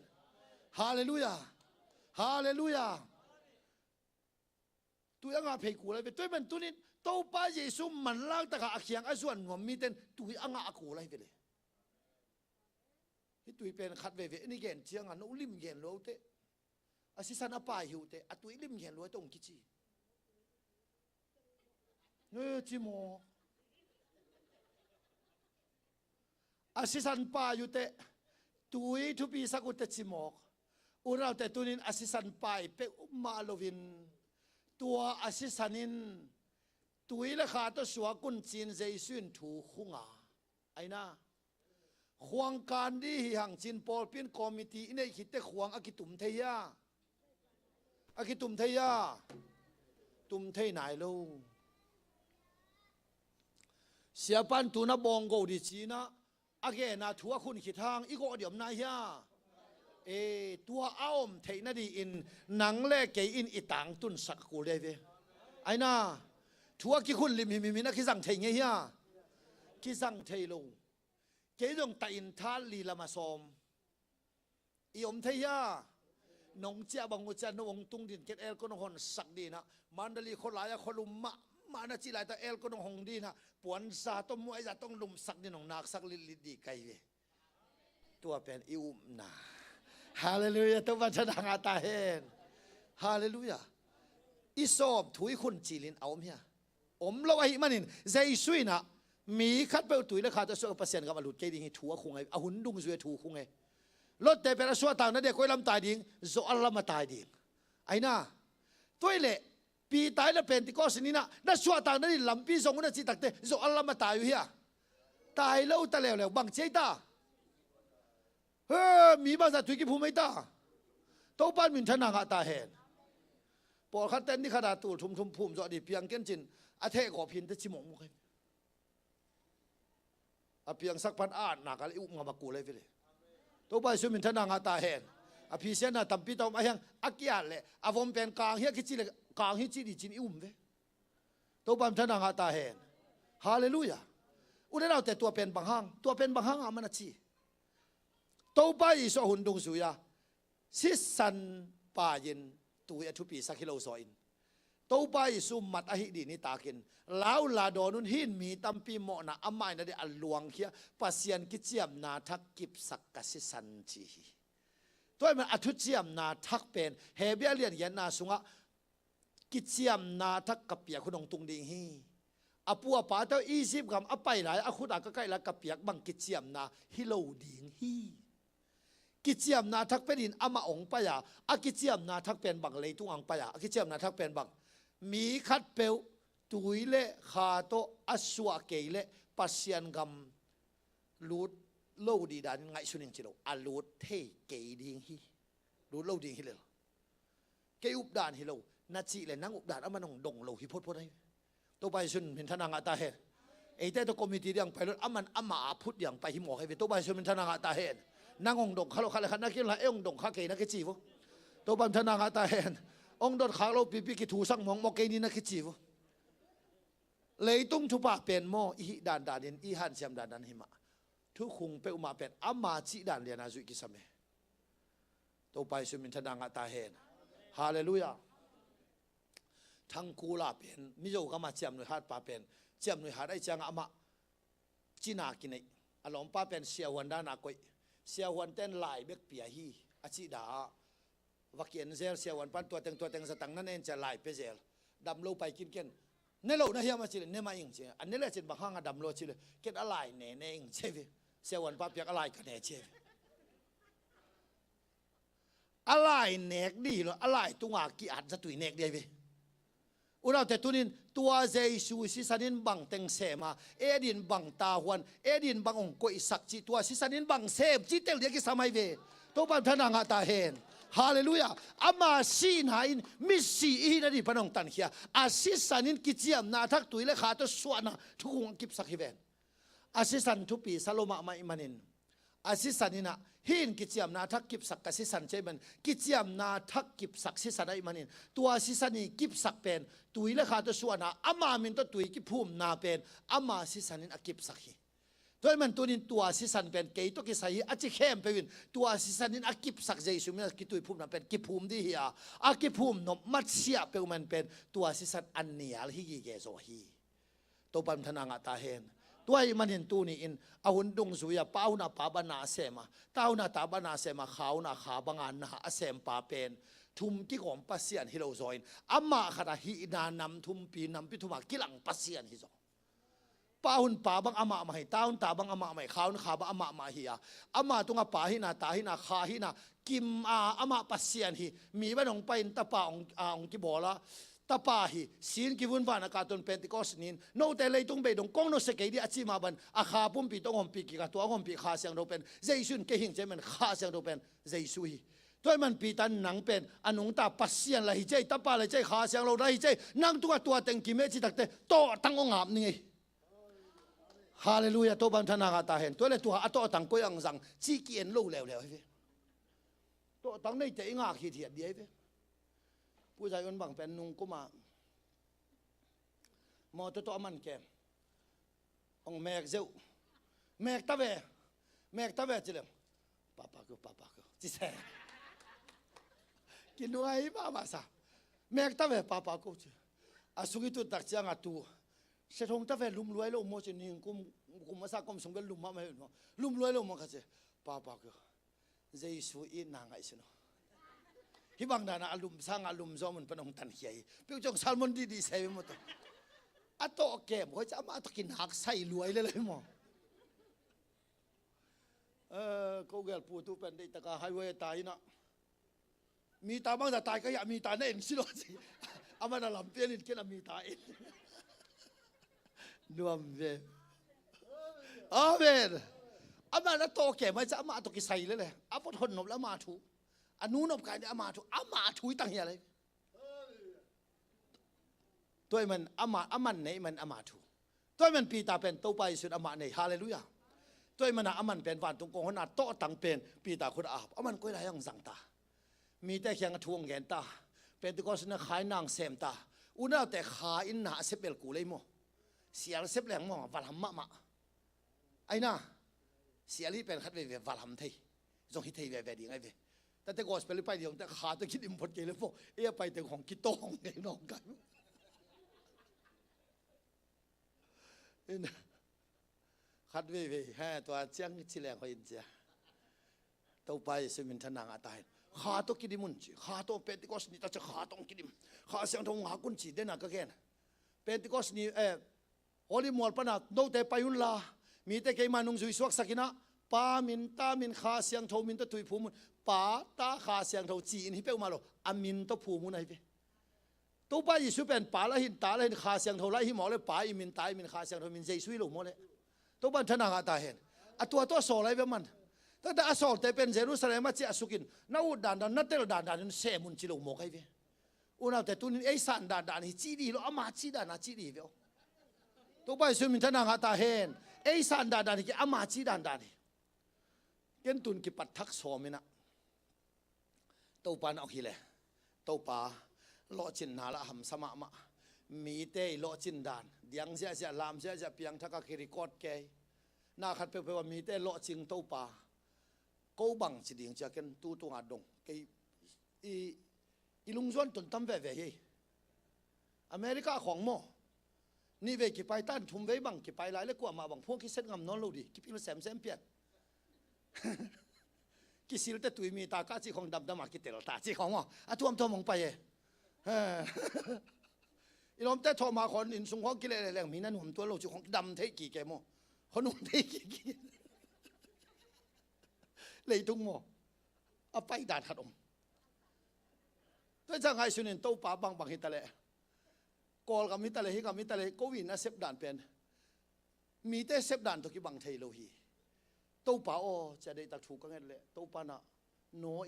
Halleluiah. Halleluiah. Tui a ngah phei kul ahi ve. Tua ahih man tunin Topa Jesu manlang taka a kiang a zuan nuam mite in tui a ngah a kul ahi ve le. Hih tui pen khat veve en i gen ciangah no lim gen lo uh teh, a sisan a pai hi uh teh, a tui lim gen lo uh teh hong kici. Nge ci maw? A sisan pai uh teh, tui thupisak uh teh ci mawk. U le naute, tunin a sisan pai peuhmah loin tua a sisan in tui le kha tawh suak un ci-in Jesu in thu khung a, aina, Khuang kan dih hi hang cin pawlpi in committee i neih khit teh khuang a kitum thei hia? A kitum thei hia? Tum thei nai lo. Siapa in tu-in a bawnggo dih ci-in ah a gen a thu a khun khit hang i gawh dih om nai hia? E, tua a om theih nadingin nang le kei in i tangtunsak a kul dih hi ve. Aina, thu a kikhun limhimhim in a kizang thei ngei hia? Kizang thei lo. Kei zong tah in tha li lam a sawm i om thei hia? Nong ciah bang uh ciah, no hong tung dih in, ken aircon hong honsak dih in ah, Mandalay khua lai-a khua lum mahmah na cih laitak aircon hong hong dih in ah, puanza tawh muaiza tawh hong lumsak dih in, hong naksak litlit dih ka hi ve. Tua pen i upna. Halleluiah, Topa thana ngah ta hen. Halleluiah. I sawm thu i khun cil in a om hia? Om lo ahih manin Jesu in ah mi khatpeuh tui le kha tawh suah Pasian gam a lut kei ding hi thu a khung e, a hun dungzui a thu khung e. Lotte pen a suahtak nading a koi lam tai ding? Zohal lam a tai ding. Aina, tua hi leh Peter in ah Pentecost ni-in ah na suahtak nading lampi zong un a cih takteh zohal lam a tai uh hia? Tai lo ta leuleu, bang ci ei ta? He, mi bangzah tui kiphum ei ta? Topa in minthanna ngah ta hen. Pawlkhat ten ni khat a tul thum thum phum zawh dih piang ken cin, a theh gawp hi inteh ci mawkmawk hi. A piangsak pan a atna kal i up ngam a kul hi ve le. Topa Jesu minthanna ngah ta hen. A phisiatna tampi ta om a hiang, a kiat leh a vom pen kang hi a kici leh kang hi cih dih cin i um ve. Topa minthanna ngah ta hen. Halleluiah. U le naute, tua pen bang hang, tua pen bang hang a man a ci? Topa Jesu a hun dungzui a sisan pai-in tui a thupisak hi lo zaw in, Topa Jesu mat ahih dih nitakin, la un la dawn un, hih in mi tampi mawhna amah in a dih a luangkhia Pasian kiciamna thak kipsak ka sisan ci hi. Tua ahih man a thuciamna thak pen Hebru a lian giatna sungah kiciamna thak ka piak hun hong tung ding hi. A pu a pate uh Egypt gam a pai lai a khut a ka kaih lai ka piak bang kiciamna hi lo ding hi. Kiciamna thak pia dingin amah hong pai a, a kiciamna thak pen bang leitung a hong pai a, a kiciamna thak pen bang? Mi khatpeuh tui le kha tawh a suah kei leh Pasian gam lut lo dih danin ngaihsun ing ci lo, a lut thei kei ding hi. Lut lo ding hi lel. Kei updan hi lo na cih leh nang updan aman hong dong lo hi photphot ahi. Topa Jesu in minthanna ngah ta hen. Eite tawh committee ding pai lo, aman amah a phut ding pai hi mawk ahi ve. Topa Jesu in minthanna ngah ta hen. Nang hong dong kha lo, khat le khat na kilh a, ei hong dong kha kei na kici vo. Topa minthanna ngah ta hen. Hong dot khak lo pipi, kithusak mawkmawk kei ni na kici vo. Leitung thupha pen maw, i hih dandanin, i hanciam dandan hi mah. Thukhun peuhmah pen ama cih dan lian a zuih kisam e. Topa Jesu minthanna ngah ta hen. Halleluiah. Thangkula pen Mizo gama ciamnuih hatpa pen, ciamnuih hat ahih ciangah amah cina kineih. A lawmpa pen siahuan dana koih. Siahuan ten lai bek pia hi a cih da ah va ki-en zel. Siahuan pan tua teng tua teng zatang na ne in ci a lai pia zel. Dam lo pai kinken. Ne lo na hiam a ci leh ne mah ing ci. A ne leh cin bang hanga dam lo a ci leh, ken a lai ne ne ing ci ve. Siahuan pa piak a lai ka ne ci ve. A lai nek dih lo, a lai tunga ki-at zatui nek dih ve. Unaute, tunin tua Jesu sisan in bang teng sem a, ei adingin bang tavuan, ei adingin bang hong koihsak cih, tua sisan in bang sem cih tel ding a kisam ahi ve. Topa minthanna ngah ta hen. Halleluiah. Ama sihna in misi i hih nading pan hong tankhia. A sisan in kiciamna thak, tui le kha tawh suahna thukhun a kipsak hi ven. A sisan thupi sa lo mahmah ahih manin, a sisan in ah, hih in kiciamna thak kipsak ka sisan ci ahih man, kiciamna thak kipsak sisan ahih manin, tua sisan i kipsak pen tui le kha tawh suahna, ama min tawh tui kiphumna pen ama sisan in a kipsak hi. Tua ahih man tunin tua sisan pen kei tawh kisai hi a ci khempeuh in, tua sisan in a kipsak Jesu min a kituiphumna pen kiphum dih hi a, a kiphum nop matsiah peuhmah in pen tua sisan a nial hi gige zaw hi. Topa minthanna ngah ta hen. Tua ahih manin tuni-in a hun dungzui-a pa hun a pa banga na a sem a, ta hun a ta banga na a sem a, kha hun a kha banga na a sempa pen thum kigawm Pasian hi lo zaw in, amah khat a hihna nam thumpi, nampi thum a kilang Pasian hi zaw. Pa hun pa bang amah mah hi, ta hun ta bang amah mah hi, kha hun kha bang amah mah hi a, ama tunga pa hihna, ta hihna, kha hihna kim a amah Pasian hi. Mi bang hong pai in tapa hong, a, hong kibawl a, Tapa hi, sin kivun van a kah tun Pentecost ni-in note leitung bei dong kong nusia kei dih a cih mah bang a kha pumpi tawh hong ompih kik a, tua hong ompih Kha Siangtho pen Jesu in kei hing ci ahih manin Kha Siangtho pen Jesu hi. Tua ahih manin Peter in nang pen a nungta Pasian la hi ci ei, Tapa la hi ci ei, Kha Siangtho la hi ci ei, nang tungah tua teng kim e cih takteh tawhtang hong ap ning ei. Halleluiah, Topa in thang a ngah ta hen. Tua leh tua a tawhtang koi ah hong zang cih ki-en lo leuleu hi ve. Tawhtang neite i ngak hithiat ding hi ve. Pu Zai Un bang pen nung kum ah mawtaw tawh a man kem. Hong mek zeuh. Mek ta ve. Mek ta ve ci leng, "Papa keu, papa keu," ci se. Kinuai mahmah sa. "Mek ta ve, papa keu," ci. A sung i tun tak ciang a tu, "Sia thong ta ve, lum luai lo maw?" ci. Ning kum, kum a sa kom sung bel lum mahmah hi maw. "Lum luai lo maw?" ka ci. "Papa keu, Jesu itna ngaihsun aw." Hih bang dan a lum sang a lum zawh mun pan hong tankhia hi. Peuh ciang sermon dihdih se ve maw tawh. A tawh kem koi ci, amah tawh kinak sai luai lel hi maw. Eh, ko gel pu tu pen deihtak a highway a tai in ah, "Mita bangzah tai ka hia, mita na en si lo," ci. Amah na lampi en in, ken a mita en. Nuam ve. Amen. Amah na tawh kem mai ci, amah tawh kisai lel e. A vot hon nop leh amah thu. A nu nop kai leh amah thu. Amah thu i tang hia leh. Tua ahih manin amah, a man nei ahih manin amah thu. Tua ahih manin Peter pen Topa Jesu in amah nei. Halleluiah. Tua ahih manin a man pen vantung kong honna tawhtang pen Peter khut ah a ap. A man koi lai ah hong zang ta. Mite kiangah thu hong gen ta. Pentecost in a kha in na hong sem ta. Unaute, kha in na a sep bel kul ei maw. Sial sep leng maw, valham mahmah. Ahi na, sial hih pen khat veivei valham thei. Zong hi thei veve ding ahi ve. Tate gospel i pai ding hong teh kha tawh kidim phot kei leh maw, ei a pai teng hong kitawng ngei nawng kai. Khat veivei, he, tua ciang ci leng hoih in cia. Topa Jesu minthanna ngah ta hen. Kha tawh kidim un ci. Kha tawh Pentecost ni ta ci, kha tawh hong kidim. Kha Siangtho ngak un ci, den a ka gen. Pentecost ni, eh, Holy Mual pan a note pai un la, mite keima nungzui suaksak in ah, Pa min, Ta min, Kha Siangtho min tawh tui phum un. Pa, Ta, Kha Siangtho ci-in hi peuhmah lo, a min tawh phum un ahi ve. Topa Jesu pen Pa la hi in, Ta la hi in, Kha Siangtho la hi mawk leh, Pa i min, Ta i min, Kha Siangtho min, Jesu hi lo mawk leh. Topa in thana ngah ta hen. A tua tawh a sawl ahi ve man. Taktak a sawlte pen Jerusalem ah ciah suk in, na ut dandan, na tel dandan in sem un ci lo mawk ahi ve. Unaute, tuni-in ei san dandan hi cih dih hi lo, ama cih dan a cih dih hi ve aw. Topa Jesu min thana ngah ta hen. Ei san dandan hi kei, ama cih dandan hi. Ken tun kipat thak sawm in ah, Topa na awk hi leh, Topa, lawhcinna lah a hamsa mahmah. Mite i lawhcin dan, diang ziahziah, lam ziahziah, piangthak a kirecord kei. Na khat peuhpeuh a mite lawhcing Topa. Ko bang ci ding cia ken tu tunga dong kei i, i lungzuan tun tam veve hi. America khawng maw, nihvei kipai tan, thumvei bang kipai lai leh kuamah bang phuang kiset ngam nawn lo dih, kipil semsem pian. Kisilte tui mi ta kah cih khawng damdam a kitel ta cih khawng maw, a tuamtuam hong pai e. I lawmte thawh mah khawng inn sung khawng kileh leh leng mi na nuam tuan lo cih khawng dam thei kik e maw. Khawng nuam thei kik kik. Leitung maw, a pai dan khat om. Tua ciang ngaihsun in, Topa, bangbang hi ta leh, Kawlgam hi ta leh, hih gam hi ta leh, ko in a sep dan pen, mite sep dan tawh kibang thei lo hi. Topa aw, cia deihtak thu ka nget leh, Topa na, Noah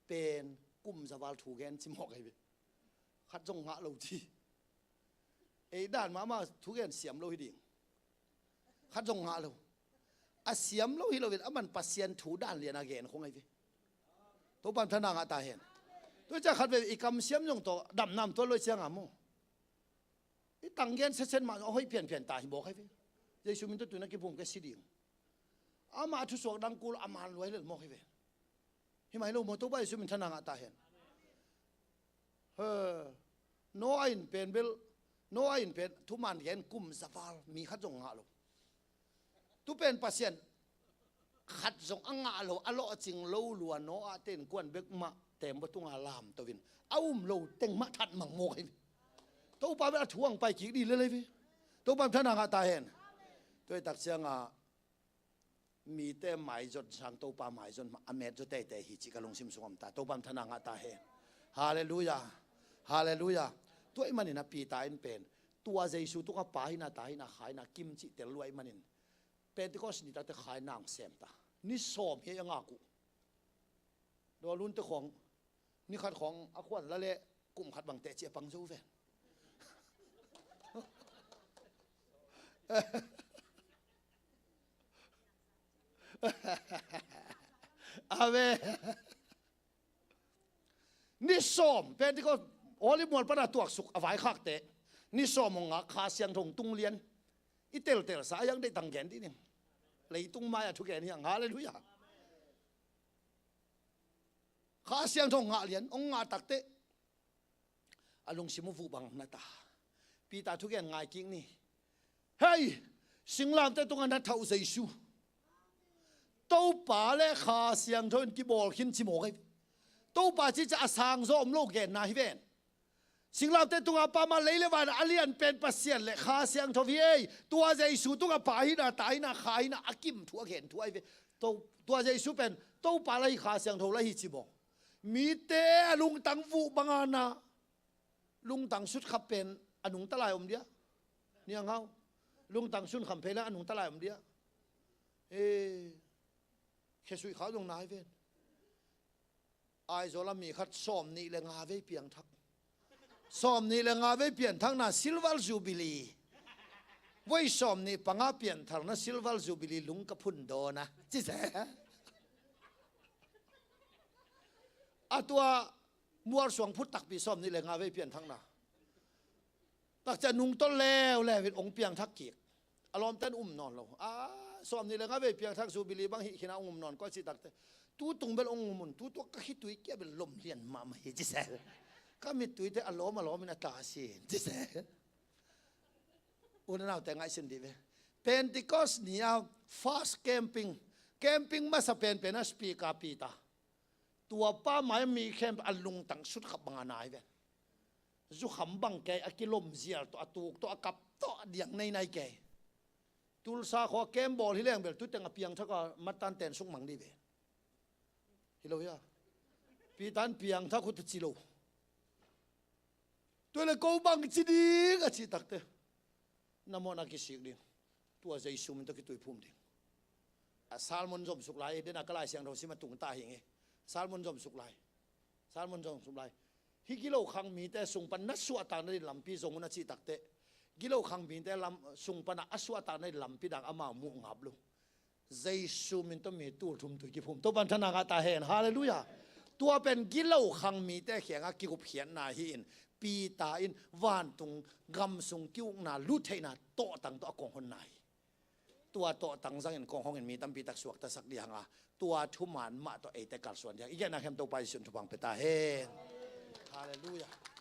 pen kum za val thu gen ci mawk ahi ve. Khat zong ngah lo ci. Ei dan mahmah thugen siam lo hi ding. Khat zong ngah lo. A siam lo hi loin a man Pasian thu dan lian a gen khong ahi ve. Topa in thana ngah ta hen. Tua ciang khat vei i kam siam zong tawh damna om tuan lo i ciang a maw, i tang gen setset mah a hoih pianpian ta hi mawk ahi ve. Jesu min tawh tun a kiphum kei si ding. Amah a thusuak dang kul a man luai lel mawk ahi ve. Hi mai lo maw, Topa Jesu min thana ngah ta hen. He, Noah in pen bel, Noah in pen thuman gen kum za val, mi khat zong ngah lo. Tu pen Pasian khat zong a ngah lo, a lawhcing lo lua Noah te innkuan bek mah teembaw tunga lamto in a um lo teng mah that mang mawk ahi ve. Topa bel a thu ang pai kik dih lel ahi ve. Topa in thana ngah ta hen. Tua i tak ciang a, mite maizon sang Topa maizon mah a met zaw teitei hi cih ka lungsim sung om ta. Topa in thana ngah ta hen. Halleluiah. Halleluiah. Tua ahih manin a Peter in pen tua Jesu tungah Pa hihna, Ta hihna, Kha hihna a kim cih tel lua ahih manin Pentecost ni takte Kha hihna hong sem ta. Ni sawm hi a ngak uh. Tua lunte khawng ni khat khawng a khuan la leh kum khat bang teh cih a pang zo ven. Amen. Ni sawm Pentecost Olive mual pana tuaksuk a vaikhakte ni sawm hong ngak, Kha Siangtho hong tung lian. I teltelsa a hiang deih tang gen dih ning. Leitung mai-a thugen hiang. Halleluiah. Kha Siangtho hong ngah lian, hong ngah takte a lungsim uh vuh bang na ta. Peter thugen ngai kik ni. Hei, singlamte tungah na thauh Jesu, Topa le Kha Siangtho in kibawl khin ci mawk hi. Topa cih ciang a sang zaw om lo genna hi ven. Singlamte tungah Pa mah, lei le van a lian pen Pasian le Kha Siangtho hi ei. Tua Jesu tungah Pa hihna, Ta hihna, Kha hihna a kim thu a gen thu ahi ve. To, tua Jesu pen Topa la hi, Kha Siangtho la hi ci mawk. Mite a lungtang vuh banga na lungtang sutkhap pen a nungta lai om dia. Niang hau. Lungtang sutkham phei le a nungta lai om dia. E, khesuih khau zong nai ven. Aizawl a mi khat sawm nih le nga vei piangthak. Sawm nih le nga vei pianthakna silver jubilee. Voi sawm nih panga piantharna silver jubilee lung ka phun dawn a. Ci se. A tua mualsuang phut takpi sawm nih le nga vei pianthakna. Takcia nungtol leuleu in hong piangthak kik. A lawmten um nawn lo. A, sawm nih le nga vei piangthak jubilee bang hih khin a hong um nawn kua cih takte. Tu tung bel hong um un, tu tua ka khitui kia bel lom lian mahmah hi ci se. Ka mittuite a lawm a lawm in a ta sin ci se. U le naute ngaihsun dih ve. Pentecost ni a first camping. Camping masa penpen a speaker Peter. Tua pa mai mi khempeuh a lungtang sutkhap banga nai ven. Zukham bang kei, a kilom zial tawh, a tuk tawh, a kap tawh, a diang nei nai kei. Tulsa khua kem bawl hi leng bel tu teng a piangthak a matan ten suk mang dih ve. Hi lo hia? Peter in piangthak uh ta ci lo. Tua le ko bang ci ding a cih takte na mawhna kisik ding. Tua Jesu min tawh kituiphum ding. A sermon zom suk lai, den a ka Lai Siangtho sim a tung ta hi nge. Sermon zom suk lai. Sermon zom suk lai. Hih gilo khang mite sung pan na suahtak nading lampi zong un a cih takte, gilo khang mite lam, sung pana a suahtak nading lampi dang amau muh ngap lo. Jesu min tawh mi tul thum tui kiphum. Topan thana ngah ta hen. Halleluiah. Tua pen gilo khang mite kiangah kigupkhiatna hi in, Peter in vantung gam sung ki-ukna, lut theihna tawhtang tawh a kong honna hi. Tua tawhtang zangin kong hongin mi tampi tak suaktasak dih hanga, tua thuman mah tawh eite kalsuan dih hang. I genna khem Topa Jesu in thupha pia ta hen. Halleluiah.